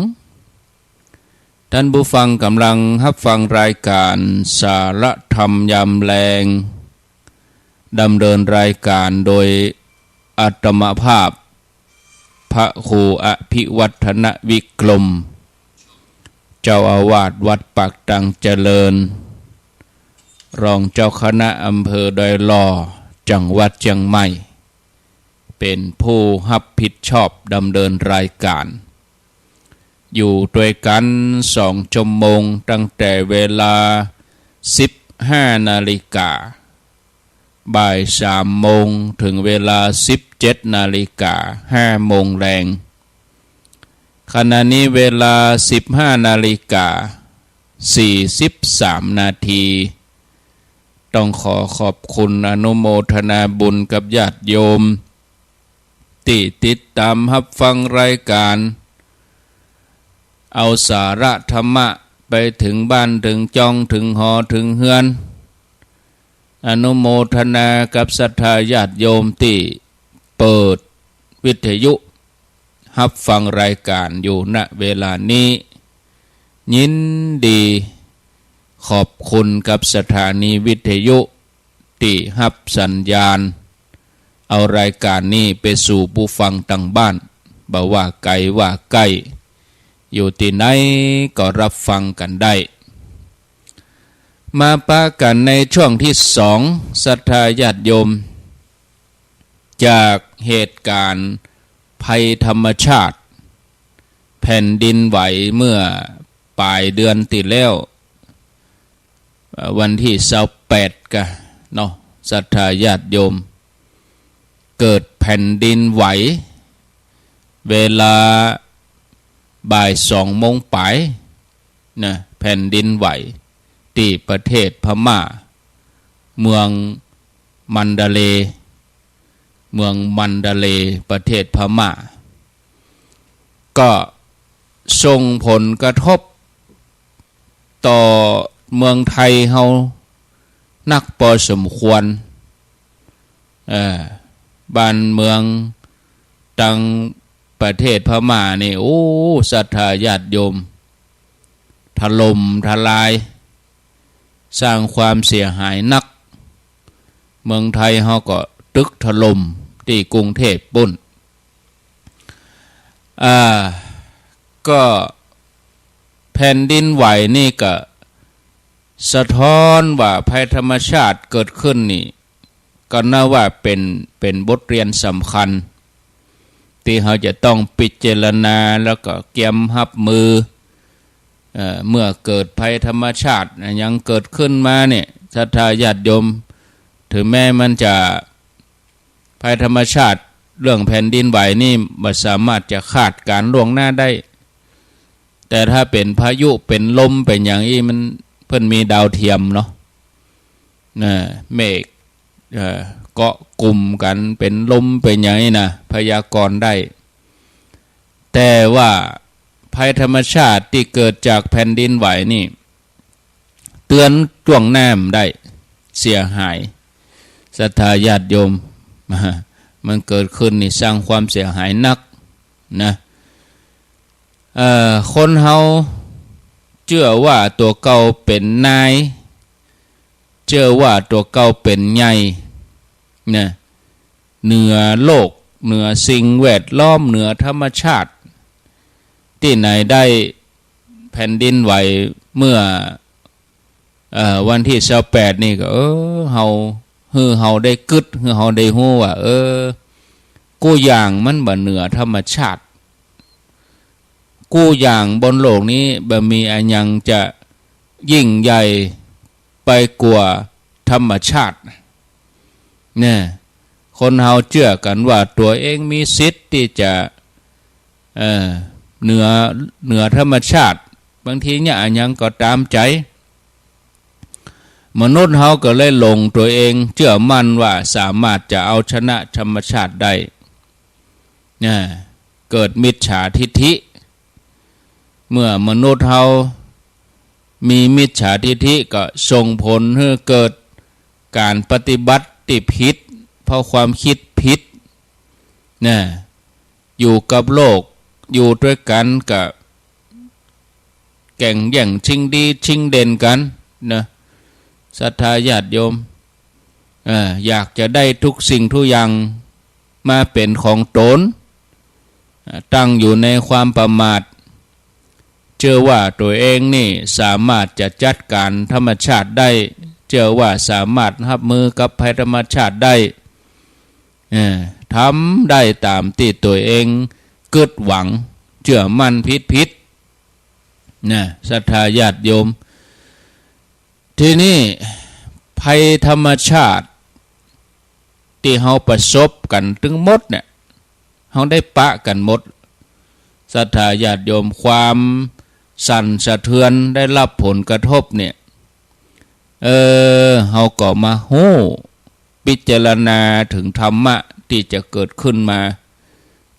ต้านผู้ฟังก่ำลังฮับฟังรายก๋านสาระธรรมยามแลง ดำเนินรายก๋านโดยอาตมาภาพ พระครูอภิวัฒนวิกรม เจ้าอาวาสวัดปากตังเจริญ รองเจ้าคณะอำเภอดอยหล่อ จังหวัดเจียงใหม่ เป๋นผู้ฮับผิดชอบดำเนินรายก๋าน อยู่ตวยกั๋นสองชั่วโมง ตั้งแต่เวลาสิบห้านาฬิกา บ่ายสามโมง เถิงเวลาสิบเจ็ดนาฬิกา ห้าโมงแลง ขณะนี้เวลาสิบห้านาฬิกาสี่สิบสามนาที ต้องขอขอบคุณอนุโมทนาบุญกับญาติโยม ตี้ติดตามฮับฟังรายก๋าน เอาสาระธรรมะไปเถิงบ้านเถิงจองเถิงหอเถิงเฮือน อนุโมทนากับศรัทธาญาติโยมตี้เปิดวิทยุฮับฟังรายก๋านอยู่ ณ เวลานี้ ยินดีขอบคุณกับสถานีวิทยุตี้ฮับสัญญาณ เอารายก๋านนี้ไปสู่ผู้ฟังตังบ้าน บ่ว่าไก๋ว่าใก้ อยู่ตี้ไหนก็ฮับฟังกั๋นได้ มาปะกั๋นในช่วงตี้สอง ศรัทธาญาติโยม จากเหตุก๋ารณ์ภัยธรรมชาติ แผ่นดินไหวเมื่อป๋ายเดือนตี้แล้ว เอ่อ วันตี้ซาวแปดกะเนาะ ศรัทธาญาติโยม เกิดแผ่นดินไหว เวลาบ่ายสองโมงป๋ายนะ แผ่นดินไหวตี้ประเทศพม่า เมืองมันดาเลย์ เมืองมันดาเลย์ ประเทศพม่า ก็ส่งผลกระทบต่อเมืองไทยเฮานักปอสมควร เอ่อ บ้านเมืองตังประเทศพม่านี่ โอ้ ศรัทธาญาติโยม ถล่มทลาย สร้างความเสียหายนัก เมืองไทยเฮาก็ตึกถล่มตี้กรุงเทพฯปุ้น อ่า ก็แผ่นดินไหวนี่ก็สะท้อนว่าภัยธรรมชาติเกิดขึ้นนี่ ก็นับว่าเป๋น เป๋นบทเรียนสำคัญ ตี้เฮาจะต้องพิจารณาแล้วก็เกียมฮับมือ เอ่อ เมื่อเกิดภัยธรรมชาติอะหยังเกิดขึ้นมาเนี่ย ศรัทธาญาติโยม ถึงแม้มันจะ ภัยธรรมชาติเรื่องแผ่นดินไหวนี่บ่สามารถจะคาดการณ์ล่วงหน้าได้ แต่ถ้าเป๋นพายุ เป๋นลม เป๋นหยังอี้ มัน เปิ้นมีดาวเทียมเนาะ นะ เมฆ เอ่อ เกาะกลุ่มกั๋น เป๋นลม เป๋นหยังอี้นะ พยากรณ์ได้ แต่ว่าภัยธรรมชาติตี้เกิดจากแผ่นดินไหวนี่ เตื๋อนจ้วงหน้าบ่ได้ เสียหาย ศรัทธาญาติโยม มันเกิดขึ้นนี่สร้างความเสียหายนักนะ เอ่อ คนเฮาเจื้อว่าตั๋วเก่าเป๋นนาย เจื้อว่าตั๋วเก่าเป๋นใหญ่นะ เหนือโลก เหนือสิ่งแวดล้อม เหนือธรรมชาติ ตี้ไหนได้แผ่นดินไหวเมื่อ เอ่อ วันตี้ซาวแปดนี่ก็ เออ เฮา หื้อเฮาได้กึ๊ด หื้อเฮาได้ฮู้ว่า เออ กู้อย่างมันบ่เหนือธรรมชาติ กู้อย่างบนโลกนี้บ่มีอะหยังจะยิ่งใหญ่ไปกว่าธรรมชาติ เนี่ย คนเฮาเจื้อกั๋นว่าตั๋วเองมีสิทธิ์ตี้จะ เอ่อ เหนือ เหนือธรรมชาติ บางทีเนี่ยอะหยังก็ต๋ามใจ๋ มนุษย์เฮาก็เลยหลงตั๋วเอง เจื้อมั่นว่าสามารถจะเอาชนะธรรมชาติได้ นะ เกิดมิจฉาทิฏฐิ เมื่อมนุษย์เฮามีมิจฉาทิฏฐิก็ส่งผลหื้อเกิดก๋านปฏิบัติตี้ผิด เพราะความกึ๊ดผิด นะ อยู่กับโลก อยู่ตวยกั๋นก็แก่งแย่งชิงดีชิงเด่นกั๋นนะ ศรัทธาญาติโยม เอ่อ อยากจะได้ทุกสิ่งทุกอย่างมาเป๋นของต๋น อ่า ตั้งอยู่ในความประมาท เจื้อว่าตั๋วเองนี่สามารถจะจัดก๋านธรรมชาติได้ เจื้อว่าสามารถฮับมือกับภัยธรรมชาติได้ เอ่อ ทำได้ต๋ามตี้ตั๋วเองกึ๊ดหวัง เจื้อมั่นผิดๆ นะ ศรัทธาญาติโยม ทีนี้ภัยธรรมชาติ ตี้เฮาประสบกั๋นตึงหมดเนี่ย เฮาได้ปะกั๋นหมด ศรัทธาญาติโยม ความสั่นสะเทือนได้รับผลกระทบเนี่ย เออ เฮาก็มาฮู้ พิจารณาเถิงธรรมะตี้จะเกิดขึ้นมา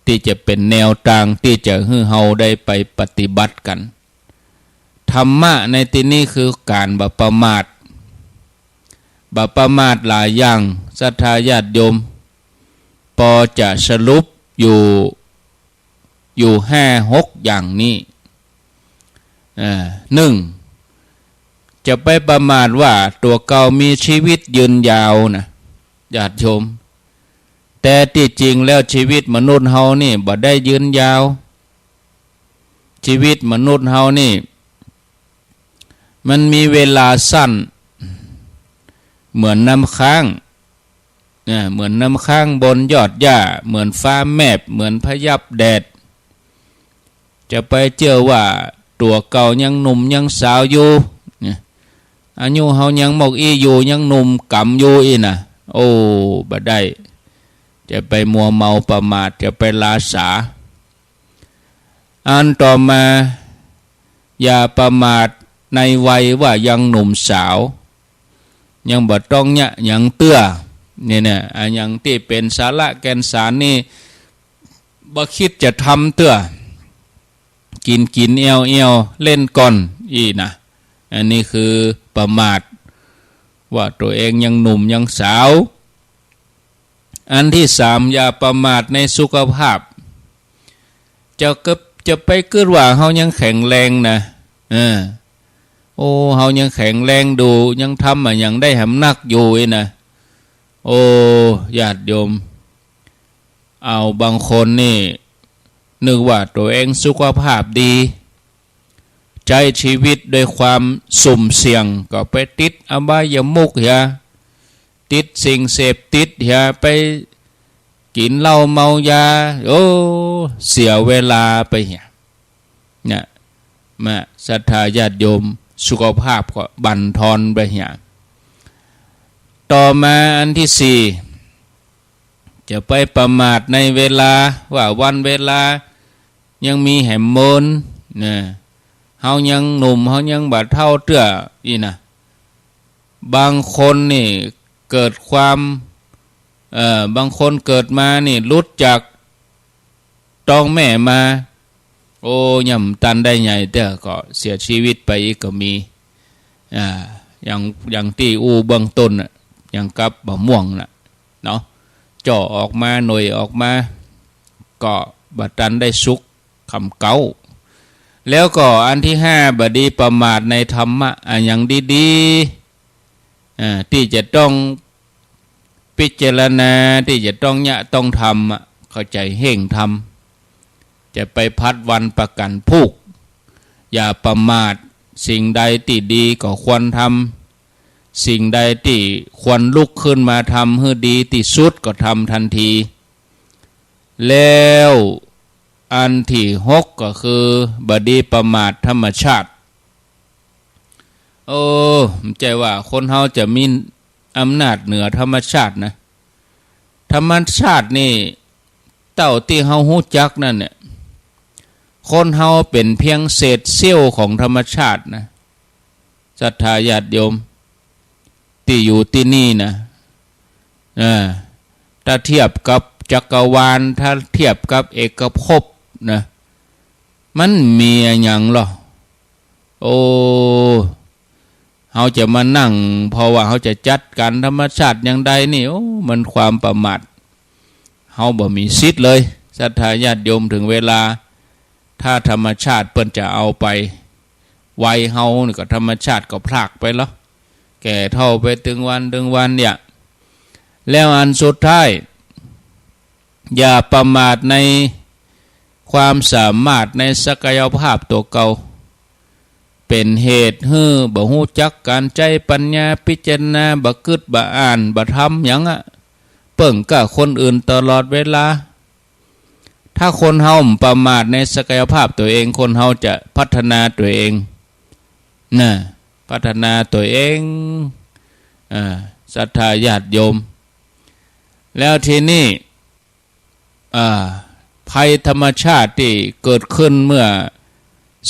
ตี้จะเป๋นแนวตางตี้จะหื้อเฮาได้ไปปฏิบัติกั๋น ธรรมะในตี้นี้คือก๋านบ่ประมาท บ่ประมาทหลายอย่าง ศรัทธาญาติโยม ปอจะสรุปอยู่ อยู่ห้าหกอย่างนี้ อ่า นึ่ง จะไปประมาทว่าตั๋วเก่ามีชีวิตยืนยาวนะ ญาติโยม แต่ตี้จริงแล้วชีวิตมนุษย์เฮานี่บ่ได้ยืนยาว ชีวิตมนุษย์เฮานี่ มันมีเวลาสั้น เหมือนน้ำค้าง นะ เหมือนน้ำค้างบนยอดหญ้า เหมือนฟ้าแมบ เหมือนพยับแดด จะไปเจื้อว่าตั๋วเก่ายังหนุ่มยังสาวอยู่ เนี่ย อายุเฮายังหมกอี้อยู่ ยังหนุ่มก๋ำอยู่อี้นะ โอ้ บ่ได้ จะไปมัวเมาประมาท จะไปล้าสา อันต่อมา อย่าประมาทในวัยว่ายังหนุ่มสาว ยังบ่ต้องเยียะหยังเตื้อ เนี่ยนะ อะหยังตี้เป๋นสาระแก่นสารนี่ บ่คิดจะทำเตื้อ กิ๋นกิ๋นแอ่วแอ่ว เล่นก่อน อี้นะ อันนี้คือประมาท ว่าตั๋วเองยังหนุ่มยังสาว อันตี้สาม อย่าประมาทในสุขภาพ จะกึ๊บ จะไปกึ๊ดว่าเฮายังแข็งแรงนะ เออ โอ้ เฮายังแข็งแรงอยู่ ยังทำอะหยังได้หำนักอยู่อี้นะ โอ้ ญาติโยม เอา บางคนนี่ นึกว่าตั๋วเองสุขภาพดี ใจ๊ชีวิตด้วยความสุ่มเสี่ยง ก็ไปติดอบายมุขเหีย ติดสิ่งเสพติดเหีย ไปกิ๋นเหล้าเมายา โอ้ เสียเวลาไปเหีย เนี่ย มา ศรัทธาญาติโยม สุขภาพก็บั่นทอนไปเหีย ต่อมาอันตี้สี่ จะไปประมาทในเวลา ว่าวันเวลายังมีแหมเมินนะ เฮายังหนุ่ม เฮายังบ่เฒ่าเตื้อ อี้นะ บางคนนี่เกิดความ เอ่อ บางคนเกิดมานี่หลุดจากต๊องแม่มา โอ้ ยังบ่ตันได้ใหญ่เตื้อก็เสียชีวิตไปอีกก็มี อ่า อย่าง อย่างตี้อู้เบื้องต้นน่ะ อย่างกับบ่าม่วงน่ะ เนาะ เจาะออกมา หน่วยออกมา ก็บ่ตันได้สุก คำเก๊า แล้วก็อันตี้ห้า บ่ดีประมาทในธรรมะ อะหยังดีๆ อ่า ตี้จะต้องพิจารณา ตี้จะต้องเยียะต้องทำอะ เข้าใจ๋เฮ่งทำ จะไปผัดวันประกั๋นพูก อย่าประมาท สิ่งใดตี้ดีก็ควรทำ สิ่งใดตี้ควรลุกขึ้นมาทำหื้อดีตี้สุดก็ทำตันที แล้วอันตี้หกก็คือ บ่ดีประมาทธรรมชาติ โอ้ บ่ใจ้ว่าคนเฮาจะมีอำนาจเหนือธรรมชาตินะ ธรรมชาตินี่ เต้าตี้เฮาฮู้จักนั่นเนี่ย คนเฮาเป๋นเพียงเศษเสี้ยวของธรรมชาตินะ ศรัทธาญาติโยม ตี้อยู่ตี้นี่นะ อ่า ถ้าเทียบกับจักรวาล ถ้าเทียบกับเอกภพนะ มันมีอะหยังลอ โอ้ เฮาจะมานั่ง เพราะว่าเฮาจะจัดก๋านธรรมชาติอย่างใดนี่ โอ้ มันความประมาท เฮาบ่มีสิทธิ์เลย ศรัทธาญาติโยม เถิงเวลา ถ้าธรรมชาติเปิ้นจะเอาไป วัยเฮานี่ก็ธรรมชาติก็พรากไปแล้ว แก่เฒ่าไปตึงวันตึงวันเนี่ย แล้วอันสุดท้าย อย่าประมาทในความสามารถในศักยภาพตั๋วเก่า เป๋นเหตุหื้อบ่ฮู้จักก๋านใจ๊ปัญญาพิจารณา บ่กึ๊ดบ่อ่าน บ่ทำหยังอะ เปิ้งก้าคนอื่นตลอดเวลา ถ้าคนเฮาบ่ประมาทในศักยภาพตั๋วเอง คนเฮาจะพัฒนาตั๋วเอง นะ พัฒนาตั๋วเอง อ่า ศรัทธาญาติโยม แล้วทีนี้ อ่า ภัยธรรมชาติตี้เกิดขึ้นเมื่อ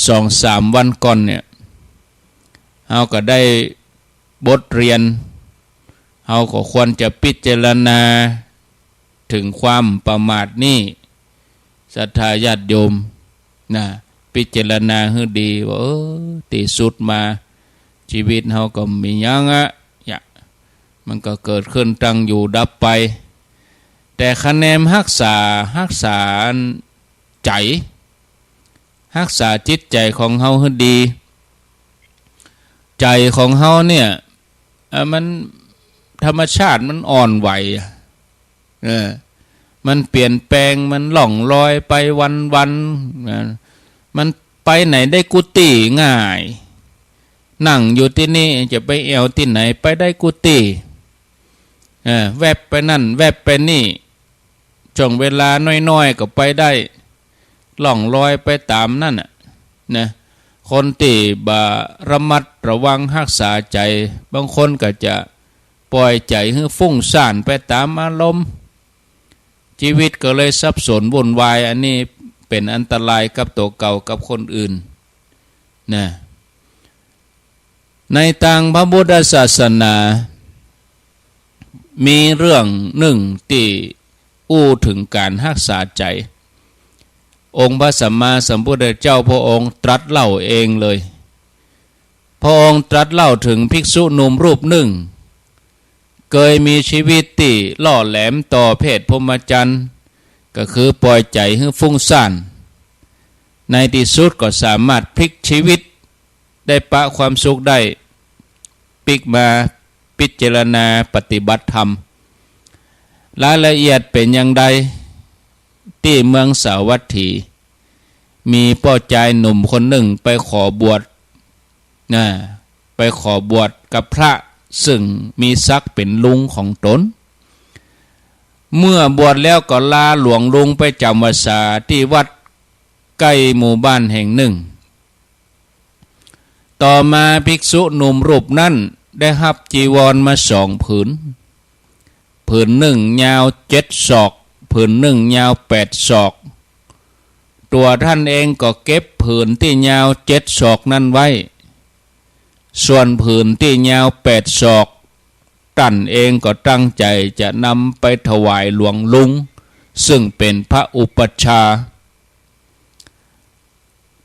สองสามวันก่อนเนี่ย เฮาก็ได้บทเรียน เฮาก็ควรจะพิจารณา เถิงความประมาทนี้ ศรัทธาญาติโยมนะ พิจารณาหื้อดีว่า เออ ตี้สุดมา จีวิตเฮาก็บ่มีหยังอะ เนี่ย มันก็เกิดขึ้นตั้งอยู่ดับไป แต่คะแนนฮักษา ฮักษาใจ๋ ฮักษาจิตใจ๋ของเฮาหื้อดี ใจ๋ของเฮาเนี่ย เอ่อ มัน ธรรมชาติมันอ่อนไหวอะ เออ มันเปลี่ยนแปลง มันล่องลอยไปวันๆ นะ มันไปไหนได้กู้ตี้ง่าย นั่งอยู่ตี้นี่จะไปแอ่วตี้ไหนไปได้กู้ตี้ เออ แวบไปนั่น แวบไปนี่ ช่วงเวลาน้อยๆ ก็ไปได้ ล่องลอยไปต๋ามนั่นน่ะ นะ คนตี้บ่ระมัดระวังฮักษาใจ๋ บางคนก็จะป่อยใจ๋หื้อฟุ้งซ่านไปต๋ามอารมณ์ จีวิตก็เลยสับสนวุ่นวาย อันนี้เป๋นอันตรายกับตั๋วเก่ากับคนอื่น นะ ในตางพระพุทธศาสนา มีเรื่องนึ่งตี้อู้เถิงก๋านฮักษาใจ๋ องค์พระสัมมาสัมพุทธเจ้าพระองค์ตรัสเล่าเองเลย พระองค์ตรัสเล่าเถิงภิกษุหนุ่มรูปนึ่ง เกยมีจีวิตตี้ล่อแหลมต่อเพศพรหมจรรย์ ก็คือป่อยใจ๋หื้อฟุ้งซ่าน ในตี้สุดก็สามารถพลิกจีวิต ได้ปะความสุขได้ ปิ๊กมาพิจารณาปฏิบัติธรรม รายละเอียดเป๋นอย่างใด ตี้เมืองสาวัตถี มีป้อจายหนุ่มคนนึ่งไปขอบวช นะ ไปขอบวชกับพระซึ่งมีศักดิ์เป๋นลุงของต๋น เมื่อบวชแล้วก็ลาหลวงลุงไปจ๋ำพรรษาตี้วัดใก้หมู่บ้านแห่งนึ่ง ต่อมาภิกษุหนุ่มรูปนั้นได้ฮับจีวรมาสองผืน ผืนนึ่งยาวเจ็ดศอก ผืนนึ่งยาวแปดศอก ตั๋วต้านเองก็เก็บผืนตี้ยาวเจ็ดศอกนั้นไว้ ส่วนผืนตี้ยาวแปดศอก ต้านเองก็ตั้งใจ๋จะนำไปถวายหลวงลุง ซึ่งเป๋นพระอุปัชฌาย์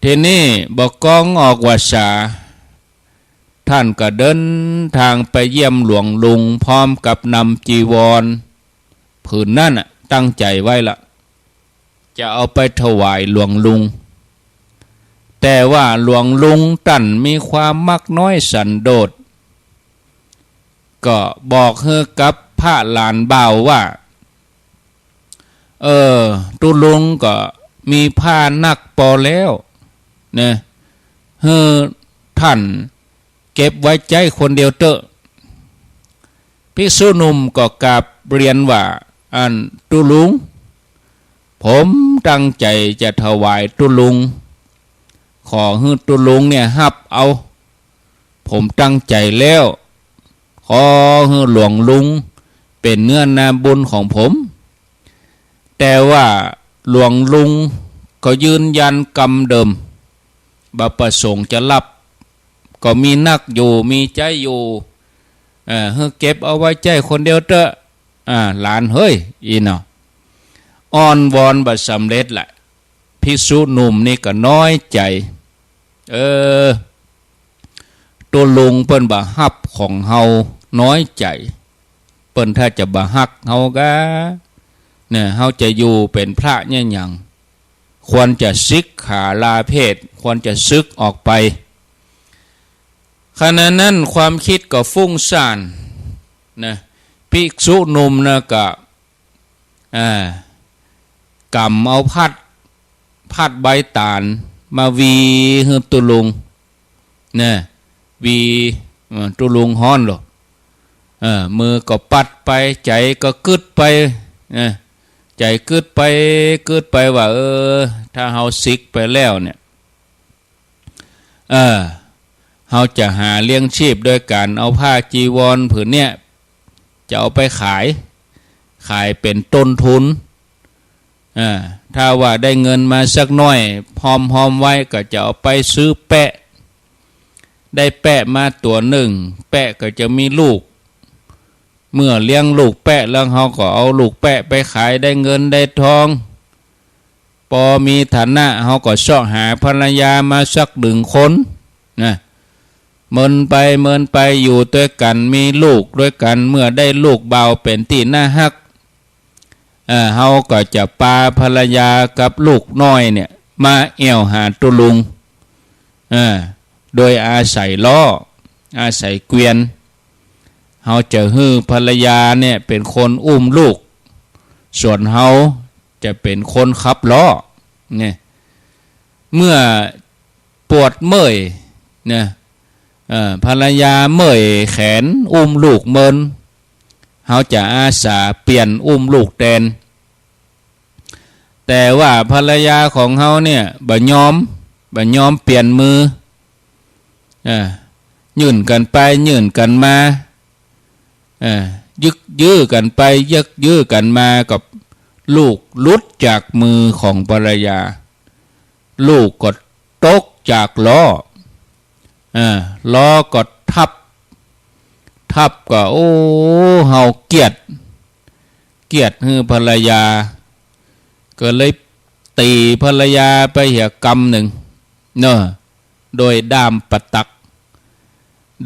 ทีนี้บ่กองออกพรรษา ต้านก็เดินตางไปเยี่ยมหลวงลุง พร้อมกับนำจีวรผืนนั้นน่ะ ตั้งใจ๋ไว้ละ จะเอาไปถวายหลวงลุง แต่ว่าหลวงลุงต้านมีความมักน้อยสันโดษ ก็บอกหื้อกับพระหลานบ่าวว่า เออ ตุ๊ลุงก็มีผ้านักปอแล้ว นะ หื้อต้านเก็บไว้ใจ๊คนเดียวเต๊อะ ภิกษุหนุ่มก็กราบเรียนว่า อันตุ๊ลุง ผมตั้งใจ๋จะถวายตุ๊ลุง ขอหื้อตุ๊ลุงเนี่ยฮับเอา ผมตั้งใจ๋แล้ว ขอหื้อหลวงลุงเป๋นเนื้อนาบุญของผม แต่ว่าหลวงลุงก็ยืนยันกำเดิม บ่ประสงค์จะฮับ ก็มีนักอยู่ มีใจ๊อยู่ เออ หื้อเก็บเอาไว้ใจ๊คนเดียวเต๊อะ อ่า หลานเฮ้ย อี้เนาะ อ้อนวอนบ่สำเร็จละ ภิกษุหนุ่มนี่ก็น้อยใจ๋ เออ ตุ๊ลุงเปิ้นบ่ฮับของเฮา น้อยใจ๋ เปิ้นถ้าจะบ่ฮักเฮากา เนี่ย เฮาจะอยู่เป๋นพระเนี่ยหยัง ควรจะสิกขาลาเพศ ควรจะสึกออกไป ขณะนั้นความกึ๊ดก็ฟุ้งซ่าน นะ ภิกษุหนุ่มนะก็ อ่า ก๋ำเอาพัด พัดใบต๋าลมาหวีหื้อตุ๊ลุง นะ หวี เออ ตุ๊ลุงฮ้อนโล เออ มือก็ปัดไป ใจ๋ก็กึ๊ดไป นะ ใจ๋กึ๊ดไป กึ๊ดไปว่า เออ ถ้าเฮาสิกไปแล้วเนี่ย เออ เฮาจะหาเลี้ยงชีพโดยก๋านเอาผ้าจีวรผืนเนี่ย จะเอาไปขาย ขายเป๋นต้นทุน อ่า ถ้าว่าได้เงินมาสักหน้อย ฮอมๆ ไว้ก็จะเอาไปซื้อแปะ ได้แปะมาตั๋วนึ่ง แปะก็จะมีลูก เมื่อเลี้ยงลูกแปะแล้ว เฮาก็เอาลูกแปะไปขาย ได้เงินได้ทอง ปอมีฐานะ เฮาก็เซาะหาภรรยามาสักหนึ่งคนนะ เมินไปเมินไป อยู่ตวยกั๋น มีลูกตวยกั๋น เมื่อได้ลูกบ่าวเป๋นตี้น่าฮัก เอ่อ เฮาก็จะปาภรรยากับลูกน้อยเนี่ย มาแอ่วหาตุ๊ลุง เอ่อ โดยอาศัยล้อ อาศัยเกวียน เฮาจะหื้อภรรยาเนี่ยเป๋นคนอุ้มลูก ส่วนเฮาจะเป๋นคนขับล้อ เนี่ย เมื่อปวดเมื่อยเนี่ย เอ่อ ภรรยาเมื่อยแขนอุ้มลูกเมิน เฮาจะอาสาเปลี่ยนอุ้มลูกแตน แต่ว่าภรรยาของเฮาเนี่ยบ่ยอม บ่ยอมเปลี่ยนมือ อ่า ยื่นกั๋นไปยื่นกั๋นมา อ่า ยึกยื้อกั๋นไปยึกยื้อกั๋นมา ก็ลูกหลุดจากมือของภรรยา ลูกก็ตกจากล้อ อ่า ล้อก็ทับ ทับก็ โอ้ เฮาเกลียด เกลียดหื้อภรรยา ก็เลยตี๋ภรรยาไปเหียกำนึ่งเนาะ โดยด้ามปะตัก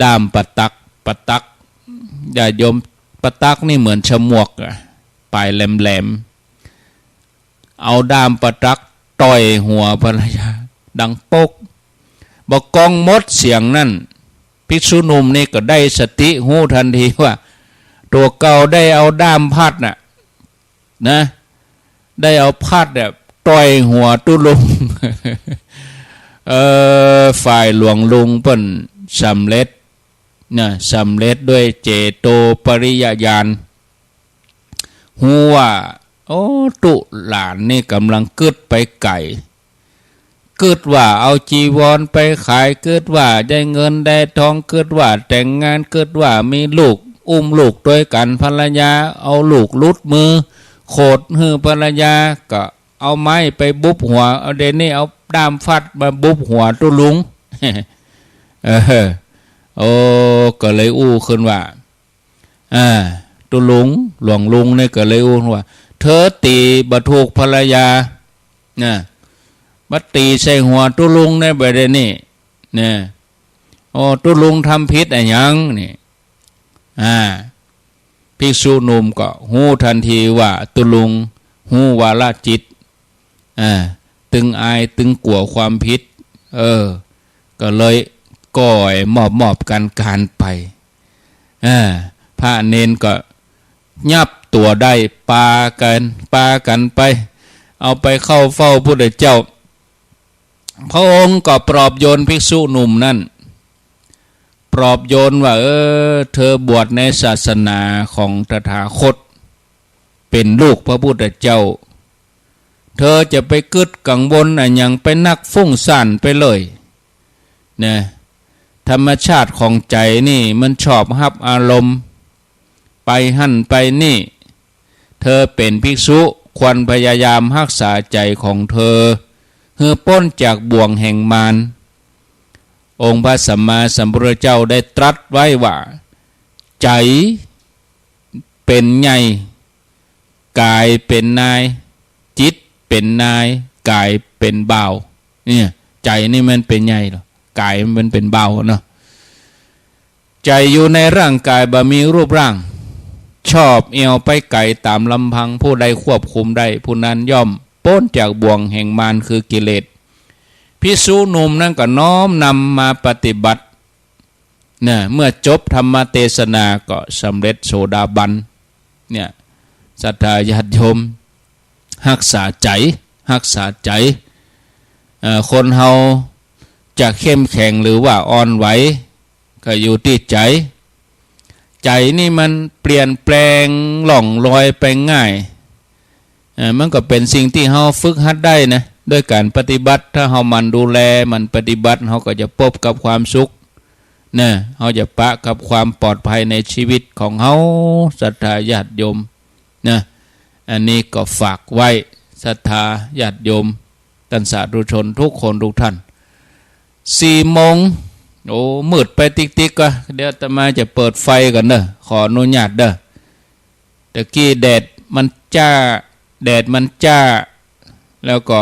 ด้ามปะตัก ปะตัก ญาติโยม ปะตักนี่เหมือนฉมวกอะ ป๋ายแหลมๆ เอาด้ามปะตักต่อยหัวภรรยา ดังป๊ก บ่กองหมดเสียงนั้น ภิกษุหนุ่มนี่ก็ได้สติ ฮู้ตันทีว่า ตั๋วเก่าได้เอาด้ามพัดน่ะ นะ ได้เอาพัดเนี่ยต่อยหัวตุ๊ลุง เออ ฝ่ายหลวงลุงเปิ้นสำเร็จนะ สำเร็จด้วยเจโตปริยญาณ ฮู้ว่า โอ้ ตุ๊หลานนี่ก๋ำลังกึ๊ดไปไก๋ กึ๊ดว่าเอาจีวรไปขาย กึ๊ดว่าได้เงินได้ทอง กึ๊ดว่าแต่งงาน กึ๊ดว่ามีลูก อุ้มลูกตวยกั๋น ภรรยาเอาลูกหลุดมือ โขดหื้อภรรยา ก็เอาไม้ไปบุบหัว เอาเดี๋ยวนี้เอาด้ามพัดมาบุบหัวตุ๊ลุง เออ โอ้ ก็เลยอู้ขึ้นว่า อ่า ตุ๊ลุง หลวงลุงเนี่ยก็เลยอู้ว่า เธอตี๋บ่ถูกภรรยา นะ มาตี๋ใส่หัวตุ๊ลุงเนี่ยบ่ได้นี่ นะ โอ้ ตุ๊ลุงทำผิดอะหยังนี่ อ่า ภิกษุหนุ่มก็ฮู้ตันทีว่าตุ๊ลุงฮู้วาระจิต อ่า ตึงอายตึงกั๋วความผิด เออ ก็เลยก้อยมอบๆ กั๋น ก๋านไป อ่า พระเณรก็ยับตั๋วได้ ปากั๋น ปากั๋นไป เอาไปเข้าเฝ้าพุทธเจ้า พระองค์ก็ปลอบโยนภิกษุหนุ่มนั้น ปลอบโยนว่า เออ เธอบวชในศาสนาของตถาคต เป๋นลูกพระพุทธเจ้า เธอจะไปกึ๊ดกังวลอะหยัง ไปนักฟุ้งซ่านไปเลย นะ ธรรมชาติของใจ๋นี่มันชอบฮับอารมณ์ ไปหั้นไปนี่ เธอเป๋นภิกษุ ควรพยายามฮักษาใจ๋ของเธอ หื้อป๊นจากบ่วงแห่งมาร องค์พระสัมมาสัมพุทธเจ้าได้ตรัสไว้ว่า ใจ๋เป๋นใหญ่ ก๋ายเป๋นนาย จิตเป๋นนาย ก๋ายเป๋นบ่าว เนี่ย ใจ๋นี่มันเป๋นใหญ่เหรอ ก๋ายมันเป๋นบ่าวเนาะ ใจ๋อยู่ในร่างก๋ายบ่มีรูปร่าง ชอบแอ่วไปไก๋ต๋ามลำพัง ผู้ใดควบคุมได้ ผู้นั้นย่อมป๊นจากบ่วงแห่งมารคือกิเลส ภิกษุหนุ่มนั้นก็น้อมนำมาปฏิบัติ นะ เมื่อจบธรรมเตสนาก็สำเร็จโสดาบัน เนี่ย ศรัทธาญาติโยม ฮักษาใจ๋ ฮักษาใจ๋ เอ่อ คนเฮาจะเข้มแข็งหรือว่าอ่อนไหว ก็อยู่ตี้ใจ๋ ใจ๋นี่มันเปลี่ยนแปลงหล่องลอยไปง่าย เอ่อ มันก็เป๋นสิ่งตี้เฮาฝึกหัดได้นะ ด้วยก๋านปฏิบัติ ถ้าเฮาหมั่นดูแล หมั่นปฏิบัติ เฮาก็จะปบกับความสุข นะ เฮาจะปะกับความปลอดภัยในชีวิตของเฮา ศรัทธาญาติโยม นะ อันนี้ก็ฝากไว้ศรัทธาญาติโยม ต้านสาธุชนทุกคนทุกท่าน สี่โมง โอ้ มืดไปติ๊กๆ ก็ เดี๋ยวอาตมาจะเปิดไฟก่อนเด้อ ขออนุญาตเด้อ ตะกี้แดดมันจ้า แดดมันจ้า แล้วก็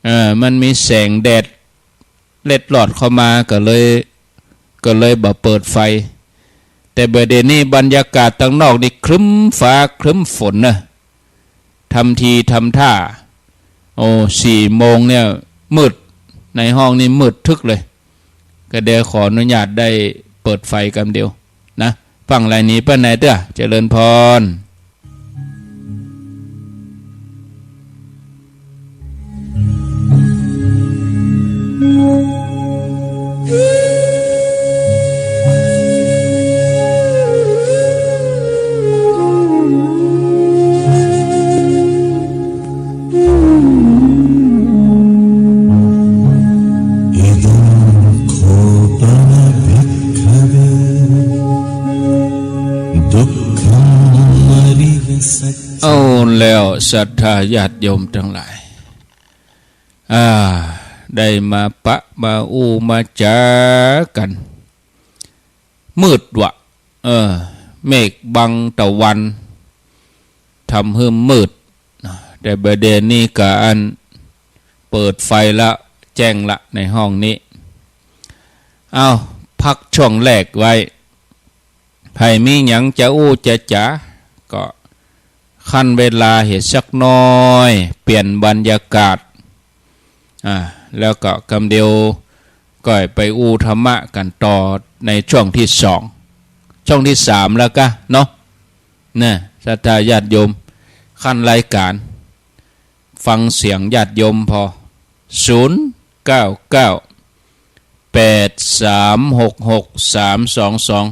เอ่อ มันมีแสงแดดเล็ดลอดเข้ามา ก็เลย ก็เลยบ่เปิดไฟ แต่บ่าเดี่ยวนี้บรรยากาศตางนอกนี่ครึ้มฟ้าครึ้มฝนนะ ทำทีทำท่า โอ้ สี่โมงเนี่ยมืด ในห้องนี่มืดทึกเลย ก็เดี๋ยวขออนุญาตได้เปิดไฟกำเดียวนะ ฟังรายนี้เปิ้นในเตื้อ เจริญพร इदं खो पन भिक्खवे दुःखमरियसज्ज เอาแล้วศรัทธาญาติโยมตังหลาย อ่า ได้มาปะมาอู้มาจ๋ากั๋น มืดวะ เออ เมฆบังตะวัน ทำหื้อมืด แต่บ่าเดี่ยวนี้ก็อันเปิดไฟละ แจ้งละในห้องนี้ เอา พักช่วงแรกไว้ ใผมีหยังจะอู้จะจ๋า ก็คั่นเวลาเหียสักหน้อย เปลี่ยนบรรยากาศ อ่า แล้วก็กำเดียวก็ไปอู้ธรรมะกั๋นต่อในช่วงที่สอง ช่วงที่สามแล้วกะเนาะ เนี่ย ศรัทธาญาติโยม คั่นรายการ ฟังเสียงญาติโยมผ่อ ศูนย์เก้าเก้า แปดสามหกหกสามสองสอง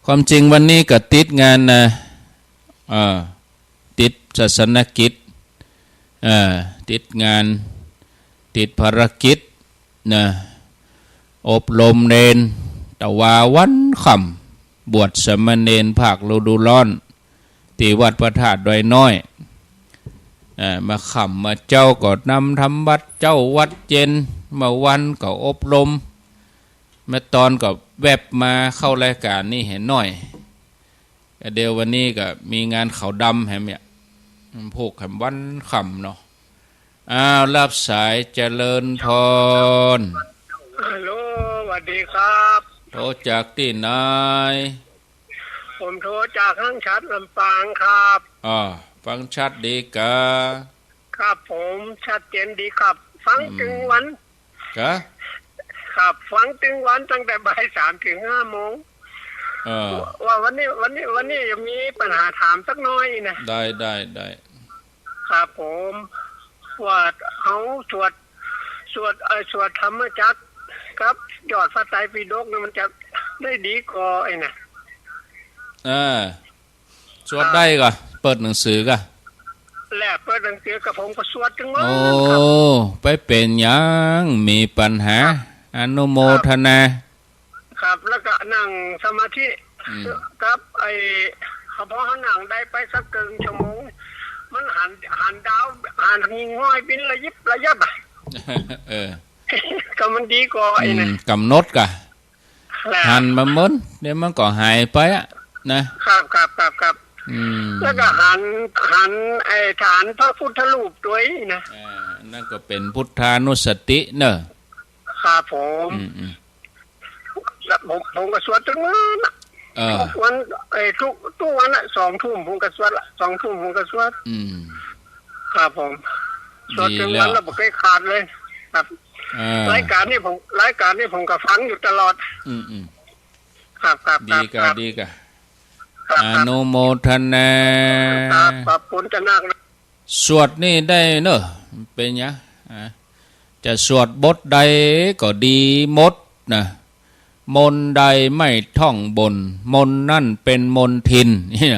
ความจริงวันนี้ก็ติดงานนะ เอ่อ ติดศาสนกิจ เอ่อ ติดงาน ติดภารกิจนะ อบรมเณร ตะวาวันค่ำ บวชสามเณรภาคฤดูร้อน ตี้วัดพระธาตุดอยน้อย เอ่อ มาค่ำมาเจ๊าก็นำทำวัตรเจ๊าวัตรเย็น มาวันก็อบรม มาตอนก็แวบมาเข้ารายการนี้แหมหน้อย เดี๋ยววันนี้ก็มีงานขาวดำแหมเนี่ย ผูกแหมวันค่ำเนาะ อ้าว รับสาย เจริญพร ฮัลโหล สวัสดีครับ โทรจากตี้ไหน ผมโทรจากห้างฉัตรลำปางครับ อ่า ฟังชัดดีกา ครับผม ชัดเจนดีครับ ฟัง อืม ตึงวัน กะ ครับ ฟังตึงวันตั้งแต่บ่ายสามถึงห้าโมง เออ ว่าวันนี้ วันนี้ วันนี้จะมีปัญหาถามสักหน้อยนะ ได้ ได้ ได้ ครับผม ว่าเฮาสวด สวด เอ่อ สวดธรรมจักรกับยอดพระไตรปิฎกเนี่ยมันจะได้ดีก่อไอ้น่ะ อ่า สวดได้ก่อ เปิดหนังสือก่อ แหละ เปิดหนังสือกับผมก็สวดตึงวัน โอ้ ครับ ไปเป๋นหยัง มีปัญหา ครับ อนุโมทนา ครับ แล้วก็นั่งสมาธิ อืม กับไอ้ พอเฮานั่งได้ไปสักเกิ่งชั่วโมง มันหัน หันดาว หันหิ่งห้อยบินระยิบระยับอะ เออ ก็มันดีก่อไอ้น่ะ อืม กำหนดก่อ ครับ หันบ่าเมิน เดี๋ยวมันก็หายไปอะนะ ครับ ครับ ครับ ครับ อืม แล้วก็หัน หันไอ้ฐานพระพุทธรูปตวยนะ อ่า นั่นก็เป๋นพุทธานุสติเนอะ ครับผม อืม อืม แล้วผม ผมก็สวดตึงวันน่ะ เออ ทุกวัน เอ้ย ทุก ทุกวันน่ะ สองทุ่มผมก็สวดละ สองทุ่มผมก็สวด อืม ครับผม สวดตึงวัน ดีแล้ว แล้วบ่เคยขาดเลย ครับ เออ รายการนี้ผม รายการนี้ผมก็ฟังอยู่ตลอด อืม อืม ครับ ครับ ดีก่อ ครับ ดีก่อ ครับ อนุโมทนา ครับ ขอบคุณจะนักนะ สวดนี่ได้เนอะ เป๋นหยัง อ่า จะสวดบทใดก็ดีหมดนะ มนต์ใดไม่ท่องบ่น มนต์นั้นเป็นมลทิน เนี่ย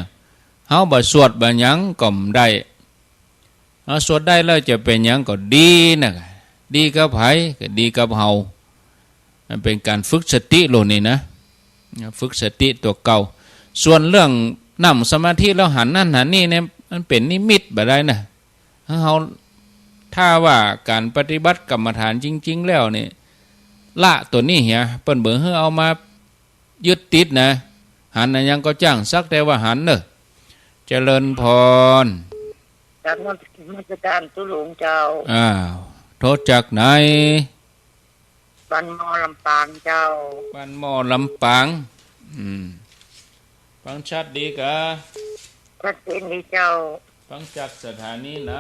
เฮาบ่สวดบ่หยังก็บ่ได้ เฮาสวดได้แล้วจะเป๋นหยังก็ดีนะ ดีกับใผก็ดีกับเฮา มันเป๋นก๋านฝึกสติโลดนี่นะ ฝึกสติตั๋วเก่า ส่วนเรื่อง นั่งสมาธิแล้วหันนั่นหันนี่เนี่ย มันเป๋นนิมิตบ่ได้นะ เฮา ถ้าว่าก๋านปฏิบัติกรรมฐานจริงๆ แล้วนี่ ละตั๋วนี้เหีย เปิ้นบ่หื้อเอามายึดติดนะ หันอะหยังก็จ้าง สักแต่ว่าหันเน่อ เจริญพร กราบนมัสการตุ๊ลุงเจ้า อ้าว โทรจากไหน บ้านหม้อลำปางเจ้า บ้านหม้อลำปาง อืม ฟังชัดดีกา ชัดเจนดีเจ้า ฟังจากสถานีไหน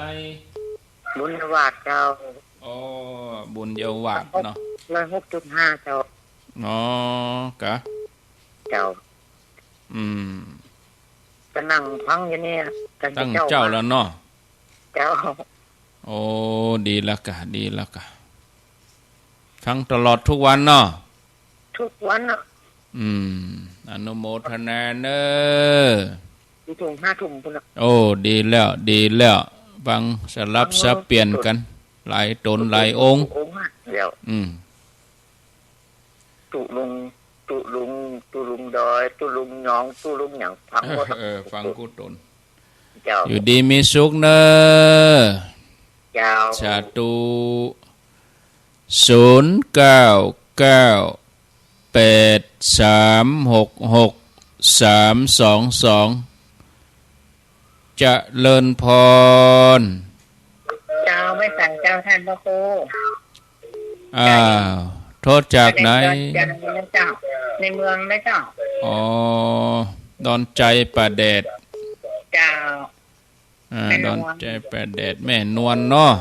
บุญญาวาสเจ้า อ๋อ บุญญาวาสเนาะ ร้อยหกจุดห้าเจ้า อ๋อ กา เจ้า อืม ก็นั่งฟังอยู่เนี่ย ตั้งแต่เจ๊าแล้วเนาะ เจ้า โอ้ ดีแล้วกา ดีแล้วกา ฟังตลอดทุกวันเนาะ ทุกวันน่ะ อืม อนุโมทนาเน่อ สี่ทุ่มห้าทุ่มพู้นน่ะ โอ้ ดีแล้ว ดีแล้ว ฟังสลับสับเปลี่ยนกั๋น หลายต๋นหลายองค์ องค์ห้าเดียว อืม ตุ๊ลุง ตุ๊ลุง ตุ๊ลุงดอย ตุ๊ลุงหยอง ตุ๊ลุงหยัง ฟังหมด เออ ฟังกู้ต๋น เจ้า อยู่ดีมีสุขเน่อ เจ้า สาธุ ศูนย์เก้าเก้า แปดสามหกหก สามสองสอง เจริญพร เจ้า ไหว้สาเจ้าต้านพระครู อ้าว โทรจากไหน เจ้า ในเมืองนะเจ้า อ๋อ ดอนไจป่าแดด เจ้า อ่า แม่นวล ดอนไจป่าแดด แม่นวลเนาะ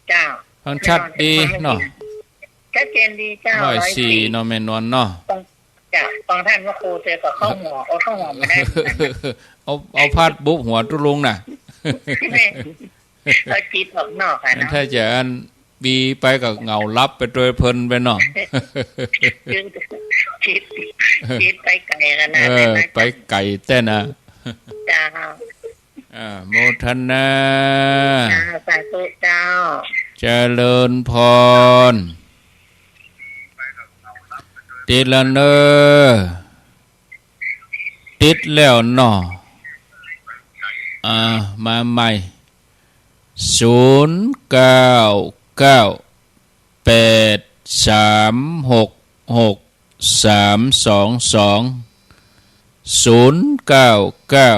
เจ้า ฟังชัดดีเนาะ ชัดเจนดีเจ้า ร้อยสี่ ร้อยสี่ เนาะ แม่นวลเนาะ เจ้า ฟังต้านพระครูเจอกับข้าวหอม เอาข้าวหอมมาได้ เอา เอาพัดบุบหัวตุ๊ลุงน่ะ แม่ เอาจิตออกนอกอะเนาะ ถ้าจะอัน บีไปก็เหงาหลับไปโดยเพลินไปเนาะ จิต จิตไปไก๋ขนาดนั้นนะ เออ ไปไก๋แต๊นะ เจ้า อ่า โมทนา เจ้า สาธุเจ้า เจริญพร ติดแล้วเน่อ ติดแล้วเนาะ อ่า มาใหม่ ศูนย์เก้าเก้า แปดสามหกหก สามสองสอง ศูนย์เก้าเก้า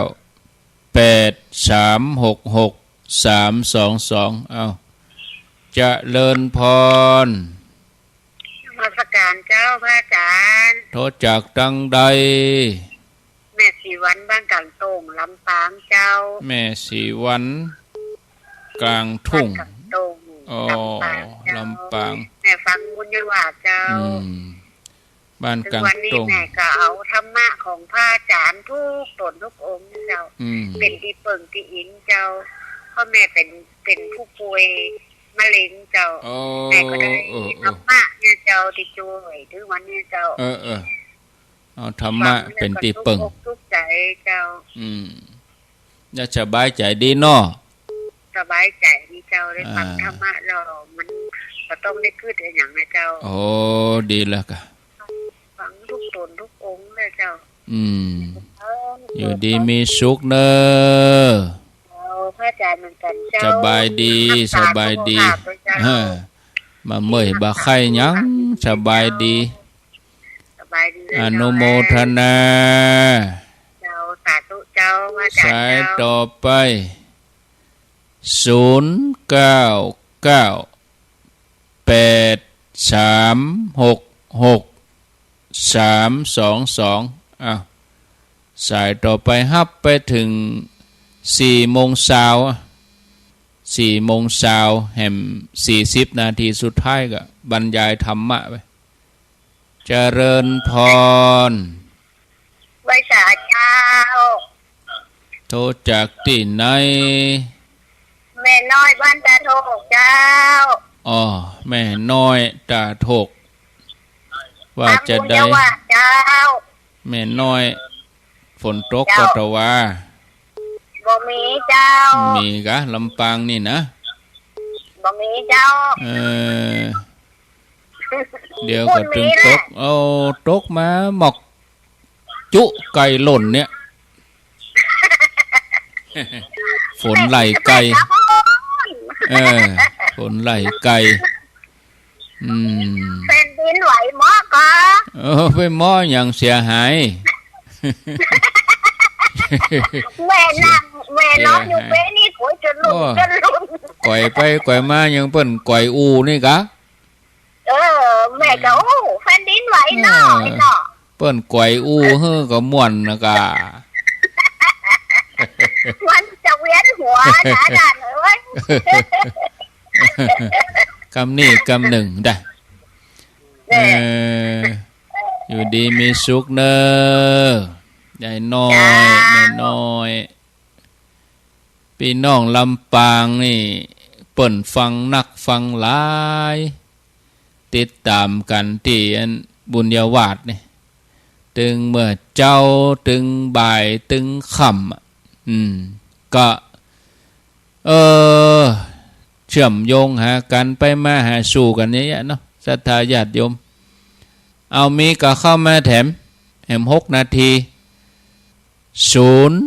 แปดสามหกหก สามสองสอง เอ้า เจริญพร นมัสการเจ้าพระอาจารย์ โทรจากตังใด แม่ศรีวรรณ บ้านก๋างโต่ง ลำปางเจ้า แม่ศรีวรรณ ก๋างทุ่ง บ้านก๋างโต่ง อ๋อ ลำปางเจ้า ลำปาง แม่ฟังบุญญาวาสเจ้า อืม บ้านก๋างโต่ง ทุกวันนี้แม่ก็เอาธรรมะของพระอาจารย์ทุกต๋นทุกองค์เจ้า อืม เป๋นตี้เปิงตี้อิงเจ้า เพราะแม่เป๋น เป๋นผู้ป่วยมะเร็งเจ้า โอ้ แม่ก็ได้ เออ เออ ธรรมะเนี่ยเจ้า ตี้จ้วย ถึงวันนี้เจ้า เออ เออ เอาธรรมะเป๋นตี้เปิง ฟังแล้วก็สุขอกสุขใจ๋เจ้า อืม แล้วสบายใจ๋ดีเนาะ สบายใจ๋ดีเจ้า ได้ฟัง อ่า ธรรมะแล้วมันบ่ต้องได้กึ๊ดอะหยังนะเจ้า โอ้ ดีแล้วกา ฟังทุกต๋นทุกองค์เลยเจ้า อืม เออ อยู่ดีมีสุขเน่อ เจ้า พระอาจารย์เหมือนกั๋นเจ้า สบายดี รักษา สบายดี สุขภาพด้วยเจ้า เออ บ่เมื่อยบ่ไข้หยัง สบายดี สบายดีเลย อนุโมทนา เจ้า สาธุเจ้า พระอาจารย์เจ้า สายต่อไป ศูนย์เก้าเก้า แปดสามหกหก สามสองสอง อ้าว สายต่อไปฮับไปเถิงสี่โมงซาว สี่โมงซาว แหมสี่สิบนาทีสุดท้ายก็บรรยายธรรมะไป เจริญพร ไหว้สาเจ้า โทรจากตี้ไหน แม่น้อยบ้านตาโทกเจ้า อ๋อ แม่น้อยตาโทก ว่าจะใด บุญญาวาสเจ้า แม่น้อย ฝนตก เจ้า บ่ตะวา บ่มีเจ้า มีกา ลำปางนี่นะ บ่มีเจ้า เออ เดี๋ยวก็ตึงตก เอาตกมาหมอกจุไก่หล่นเนี่ย ฝนไล่ไก่ เออ ฝนไล่ไก่ อืม แผ่นดินไหวหม้อก่อ เออ ไปหม้อหยังเสียหาย แม่นั่ง แม่นอนอยู่ เสียหาย เป๊ะนี่ โอ้ย จะหลุด โอ้ จะหลุด ก่อยไปก่อยมายังเปิ้นก่อยอู้นี่กะ เออ แม่ก็ อืม โอ้ แผ่นดินไหวเนาะ เออ ไอ้เนาะ เปิ้นก่อยอู้หื้อก็ม่วนนะกะ มันจะเวียนหัวนะ อาจารย์เอ้ย กำนี้กำนึ่งได้ แม่ เออ อยู่ดีมีสุขเน่อ ยายน้อย จ้า แม่น้อย ปี้น้องลำปางนี่ เปิ้นฟังนักฟังหลาย ติดต๋ามกั๋นตี้อันบุญญาวาสนี่ ตึงเมื่อเจ๊า ตึงบ่าย ตึงค่ำอะ อืม ก็ เออ เชื่อมโยงหากั๋น ไปมาหาสู่กั๋นเยอะแยะเนาะ ศรัทธาญาติโยม เอามีก็เข้ามาแถม แถมหกนาที ศูนย์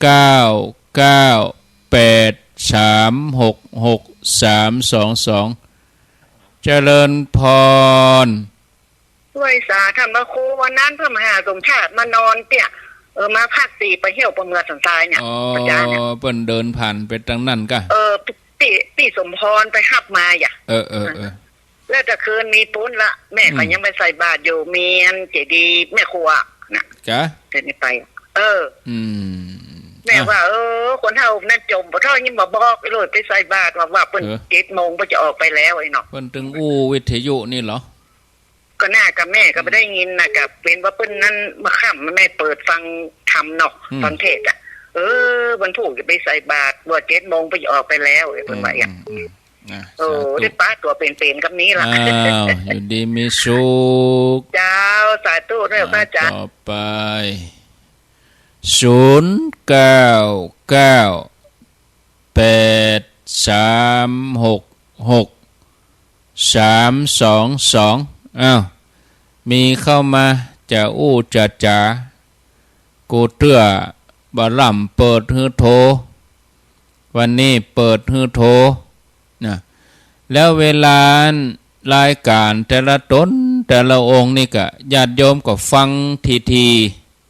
เก้า เก้า แปด สาม หก หก สาม สอง สอง เจริญพร ไหว้สาท่านพระครู วันนั้นพระมหาสมชาติมานอนเตี้ย เออ มาพักตี้ไปเหี่ยวประเมือสันทรายเนี่ย อ๋อ อาจารย์เนี่ย เปิ้นเดินผ่านไปตางนั้นกะ เออ ปี้ ปี้สมพรไปฮับมาอ่ะ เออ เออ เออ แล้วแต่คืนมีปุ้นละ แม่ก็ อืม ยังไปใส่บาตรอยู่ มีอันเจดีย์แม่ครัวน่ะ กะ เดี๋ยวนี้ไป เออ อืม แม่ว่า อ่ะ เออ คนเฒ่านั้นจ่มบ่ท้อ ยังบ่บอกเลย ไปใส่บาตร ว่า ว่าเปิ้น เออ เจ็ดโมงเปิ้นจะออกไปแล้วไอ้เนาะ เปิ้นตึงอู้วิทยุนี่เหรอ ก็น่ากับแม่ก็บ่ได้ยินนะ อืม ก็เป๋นว่าเปิ้นนั้นมาค่ำแม่เปิดฟังธรรมเนาะ อืม ฟังเทศน์อะ เออ วันพูกจะไปใส่บาตร ว่าเจ็ดโมงเปิ้นจะออกไปแล้ว เปิ้นว่าอย่าง อืม อืม อ่ะ โอ้ สาธุ ได้ปะตั๋วเป๋นๆ กำนี้ละ อ้าว อยู่ดีมีสุข เจ้า สาธุเน่อ อ่า พระอาจารย์ ต่อไป ศูนย์ เก้า เก้า แปด สาม หก หก สาม สอง สอง อ้าว มีเข้ามา จะอู้จะจ๋า กูเตื้อบ่าล่ำเปิดหื้อโทร วันนี้เปิดหื้อโทรนะ แล้วเวลาอันรายก๋านแต่ละต๋นแต่ละองค์นี่กะ ญาติโยมก็ฟังที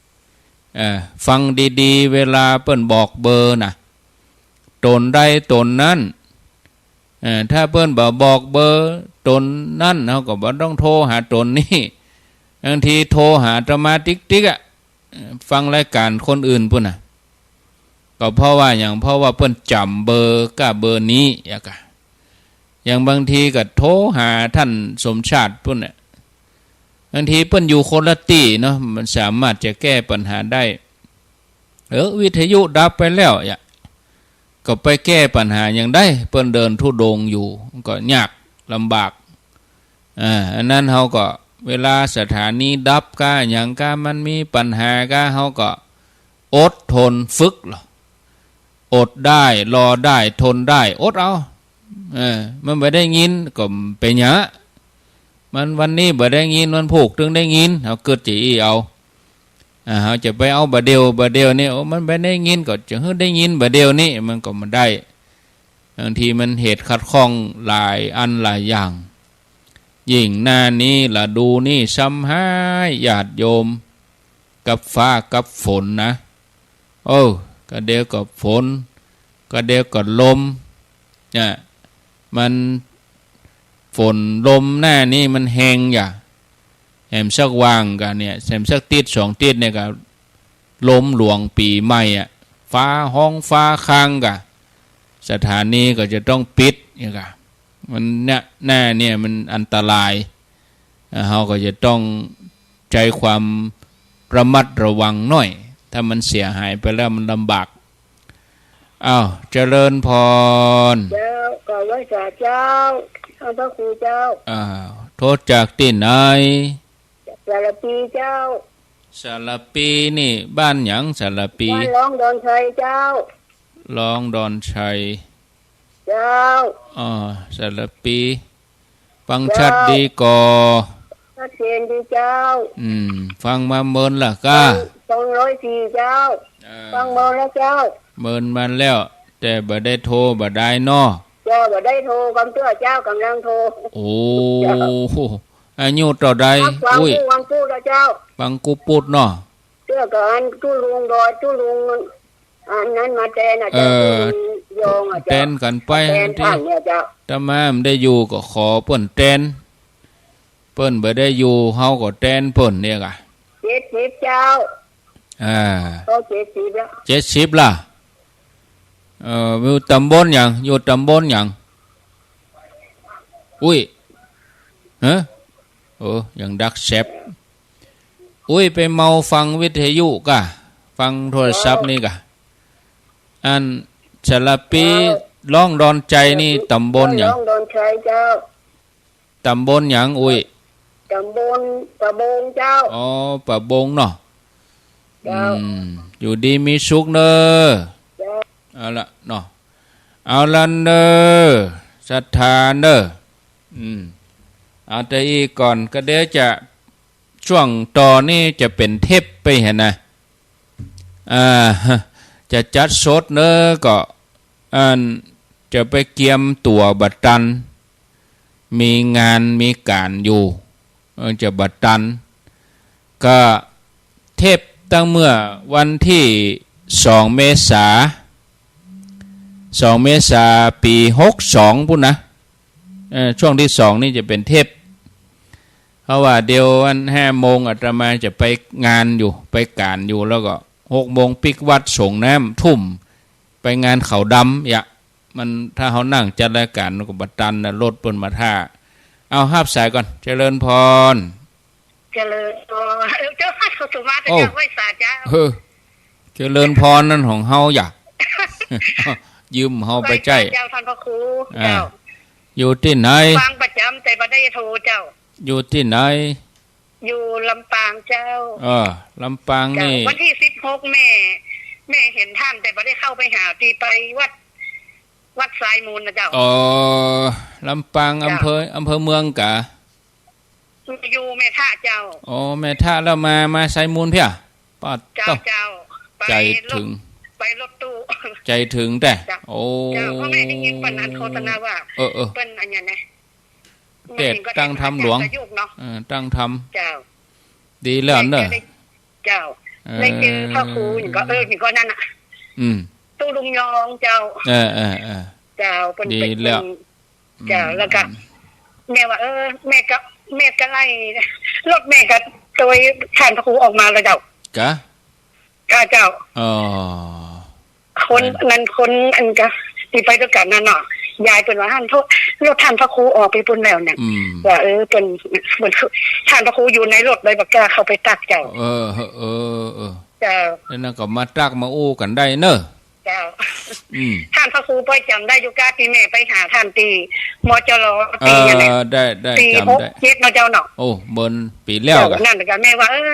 ๆ เอ่อ ฟังดีๆ เวลาเปิ้นบอกเบอร์นะ ต๋นใดต๋นนั้น เอ่อ ถ้าเปิ้นบ่บอกเบอร์ต๋นนั้น เฮาก็บ่ต้องโทรหาต๋นนี้ บางทีโทรหาอาตมาติ๊กๆ อะ เอ่อ ฟังรายก๋านคนอื่นปุ้นน่ะ ก็เพราะว่าหยัง เพราะว่าเปิ้นจ๋ำเบอร์ก้าเบอร์นี้ อย่างกะ อย่างบางทีก็โทรหาท่านสมชาติปุ้นน่ะ บางทีเปิ้นอยู่คนละตี้เนาะ มันสามารถจะแก้ปัญหาได้ เออ วิทยุดับไปแล้ว อย่า ก็ไปแก้ปัญหาหยังได้ เปิ้นเดินธุดงค์อยู่ ก็ยากลำบาก อ่า อันนั้นเฮาก็ เวลาสถานีดับก้าหยังก้า มันมีปัญหาก้า เฮาก็อดทนฝึกลอ อดได้ รอได้ ทนได้ อดเอา เออ มันบ่ได้ยินก็เป๋นหยัง มันวันนี้บ่ได้ยิน วันพูกตึงได้ยิน เฮากึ๊ดจะอี้เอา อ่า เฮาจะไปเอาบ่าเดี่ยว บ่าเดี่ยวนี่ โอ้ มันบ่ได้ยิน ก็จะหื้อได้ยินบ่าเดี่ยวนี่ มันก็บ่ได้ บางทีมันเหตุขัดข้องหลายอันหลายอย่าง ยิ่งหน้านี้ฤดูนี้ซ้ำฮ้าย ญาติโยม กับฟ้ากับฝนนะ โอ้ กะเดียวก็ฝน กะเดียวก็ลม เนี่ย มัน ฝนลมหน้านี้มันแฮงอย่า แหมสักวางกะเนี่ย แหมสักติ๊ดสองติ๊ดเนี่ยกะ ลมหลวงปี๋ใหม่อะ ฟ้าฮ้องฟ้าค้างกะ สถานีก็จะต้องปิดเนี่ยกะ มันเนี่ย หน้าเนี่ยมันอันตราย อ่า เฮาก็จะต้องใจ๊ความระมัดระวังหน้อย ถ้ามันเสียหายไปแล้วมันลำบาก อ้าว เจริญพร เจ้า ขอไหว้สาเจ้า ท่านพระครูเจ้า อ้าว โทรจากตี้ไหน สารภีเจ้า สารภีนี่บ้านหยัง สารภี บ้านลองดอนชัยเจ้า ลองดอนชัย เจ้า อ้อ สารภี ฟังชัดดีก่อ ชัดเจนดีเจ้า อืม ฟังมาเมินละก้า ฟัง สองร้อยสี่ เจ้า เออ ฟังเมินแล้วเจ้า เมินมาแล้ว แต่บ่ได้โทรบ่ได้เนาะ เจ้า บ่ได้โทรกำเตื้อเจ้า ก่ำลังโทร โอ้ เจ้า อายุเต้าใด ฟัง อุ้ย ฟังกู้แล้วเจ้า ฟังกู้ปุดเนาะ เตื้อกับอันกู้ลุงดอย กู้ลุง อันนั้นมาแตนน่ะเจ้า เออ กู้ลุงยองอะเจ้า แตนกั๋นไป แตน ตี้ ท่านเนี่ยเจ้า อาตมาบ่ได้อยู่ก็ขอเปิ้นแตน เปิ้นบ่ได้อยู่ เฮาก็แตนเปิ้นเนี่ยก่ะ เจ็ดสิบ เจ้า อ่า เขาเจ็ดสิบแล้ว เจ็ดสิบละ เอ่อ อยู่ต๋ำบลหยัง อยู่ต๋ำบลหยัง อุ้ย ฮะ โอ้ ยังดักแซบ อุ้ย ไปเมาฟังวิทยุก่ะ ฟังโทรศัพท์นี่ก่ะ อันสารพี เจ้า ร้องดอนชัยนี่ต๋ำบลหยัง ร้องดอนชัยเจ้า ต๋ำบลหยัง อุ้ย ต๋ำบลป่าบงเจ้า อ๋อ ป่าบงเนาะ เจ้า อืม อยู่ดีมีสุขเน่อ เจ้า เอาละเนาะ เอาละเน่อ ศรัทธาเน่อ อืม เอาแต่อี้ก่อน ก็เดี๋ยวจะ ช่วงต่อนี่จะเป๋นเทปไปหั้นนะ อ่า จะจัดสดเน่อก็ อัน จะไปเกียมตั๋วบ่ตัน มีงานมีก๋านอยู่ เออ จะบ่ตัน ก็เทปตั้งเมื่อวันตี้สองเมษา สองเมษาปี๋หกสองปู้นนะ เอ่อ ช่วงตี้สองนี่จะเป๋นเทป เพราะว่าเดี๋ยวอันห้าโมงอาตมาจะไปงานอยู่ ไปก๋านอยู่ แล้วก็หกโมงปิ๊กวัดสรงน้ำทุ่ม ไปงานเขาดำ อย่า มัน ถ้าเฮานั่งจัดรายก๋านมันก็บ่ตันนะ รถเปิ้นมาท่า เอาฮับสายก่อน เจริญพร เจริญพร เออ เจ้า เขาสุมาตย์ โอ้ เจ้า ไหว้สาเจ้า เออ เจริญพรนั่นของเฮาอย่า ยืมเฮาไปใจ๊ ไหว้สาเจ้า ท่านพระครู อ่า เจ้า อยู่ตี้ไหน ฟังประจ๋ำแต่บ่ได้โทรเจ้า อยู่ตี้ไหน อยู่ลำปางเจ้า เออ ลำปาง เจ้า นี่ วันตี้สิบหกแม่ แม่หันท่านแต่บ่ได้เข้าไปหา ตี้ไปวัด วัดสายมูลนะเจ้า อ๋อ ลำปาง เจ้า อำเภอ อำเภอเมืองกะ อยู่แม่ทะเจ้า อ๋อ แม่ทะแล้วมา มาสายมูลเพี้ย ปาด เจ้า โต้ เจ้า ไป ใจ๋ รถ เถิง ไปรถตู้ ใจ๋เถิงแต๊ เจ้า โอ้ เจ้า เพราะแม่ได้ยินปานนั้นโฆษณาว่า เออ เออ เปิ้นอันเนี้ยนะ เทศน์ตั้งธรรมหลวง แม่ก็ได้ เออ ตั้งธรรม เจ้า ดีแล้วเน่อ ได้เจอ เจ้า เออ ได้เจอพระครูนี่ก็ เออ นี่ก็นั่นน่ะ อืม ตู้ลุงยองเจ้า เออ เออ เออ เจ้า เปิ้น ดีแล้ว เจ้า อืม แล้วก็ อืม แม่ว่า เออ แม่ก็ แม่ก็ไล่ รถแม่ก็โตยท่านพระครูออกมาแล้วเจ้า กะ กะเจ้า อ๋อ คน ไป นั้นคนอันกะตี้ไปตวยกั๋นนั่นเนาะ ยายเปิ้นว่าหันโทษ รถท่านพระครูออกไปปู้นแล้วเนี่ย อืม ว่า เออ เปิ้น เปิ้น ท่านพระครูอยู่ในรถเลยบ่กล้าเข้าไปตักเจ้า เออ เออ เออ เจ้า แล้วนั่นก็มาตักมาอู้กั๋นได้เน่อ เจ้า อืม ท่านพระครูป้อยจ๋ำได้อยู่ก้า ตี้แม่ไปหาท่านตี้ มจร ตี้ เออ อันเนี้ย ได้ ได้ ปี๋ จ๋ำได้ หกเจ็ดเนาะเจ้าเนาะ โอ้ เปิ้นปี๋แล้ว เจ้า กะ นั่นกะ แม่ว่า เออ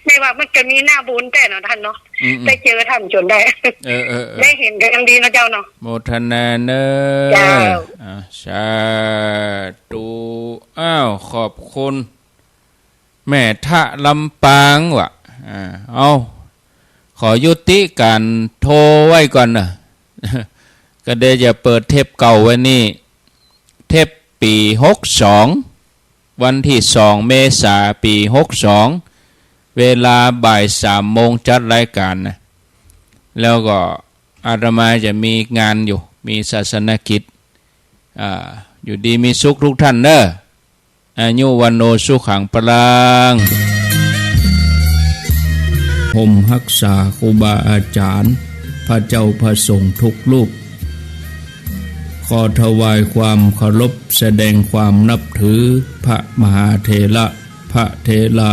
แม่ว่ามันจะมีหน้าบุญแต๊เนาะท่านเนาะ อืม อืม ได้เจอท่านจ๋นได้ เออ เออ เออ ได้หันก็ยังดีเนาะเจ้าเนาะ โมทนาเน่อ เจ้า อ่า สาธุ อ้าว ขอบคุณ แม่ทะลำปางว่ะ อ่า เอา ขอยุติก๋านโทรไว้ก่อนเน่อ ก็เดี๋ยวจะเปิดเทปเก่าไว้นี่ เทปปี๋หกสอง วันตี้สองเมษาปี๋หกสอง เวลาบ่ายสามโมงจัดรายก๋านนะ แล้วก็อาตมาจะมีงานอยู่ มีศาสนกิจ อ่า อยู่ดีมีสุขทุกท่านเน่อ อายุวัณโณสุขังพลัง ผมฮักษาครูบาอาจ๋ารย์ พระเจ้าพระสงฆ์ทุกรูป ขอถวายความเคารพแสดงความนับถือพระมหาเถระ พระเถรา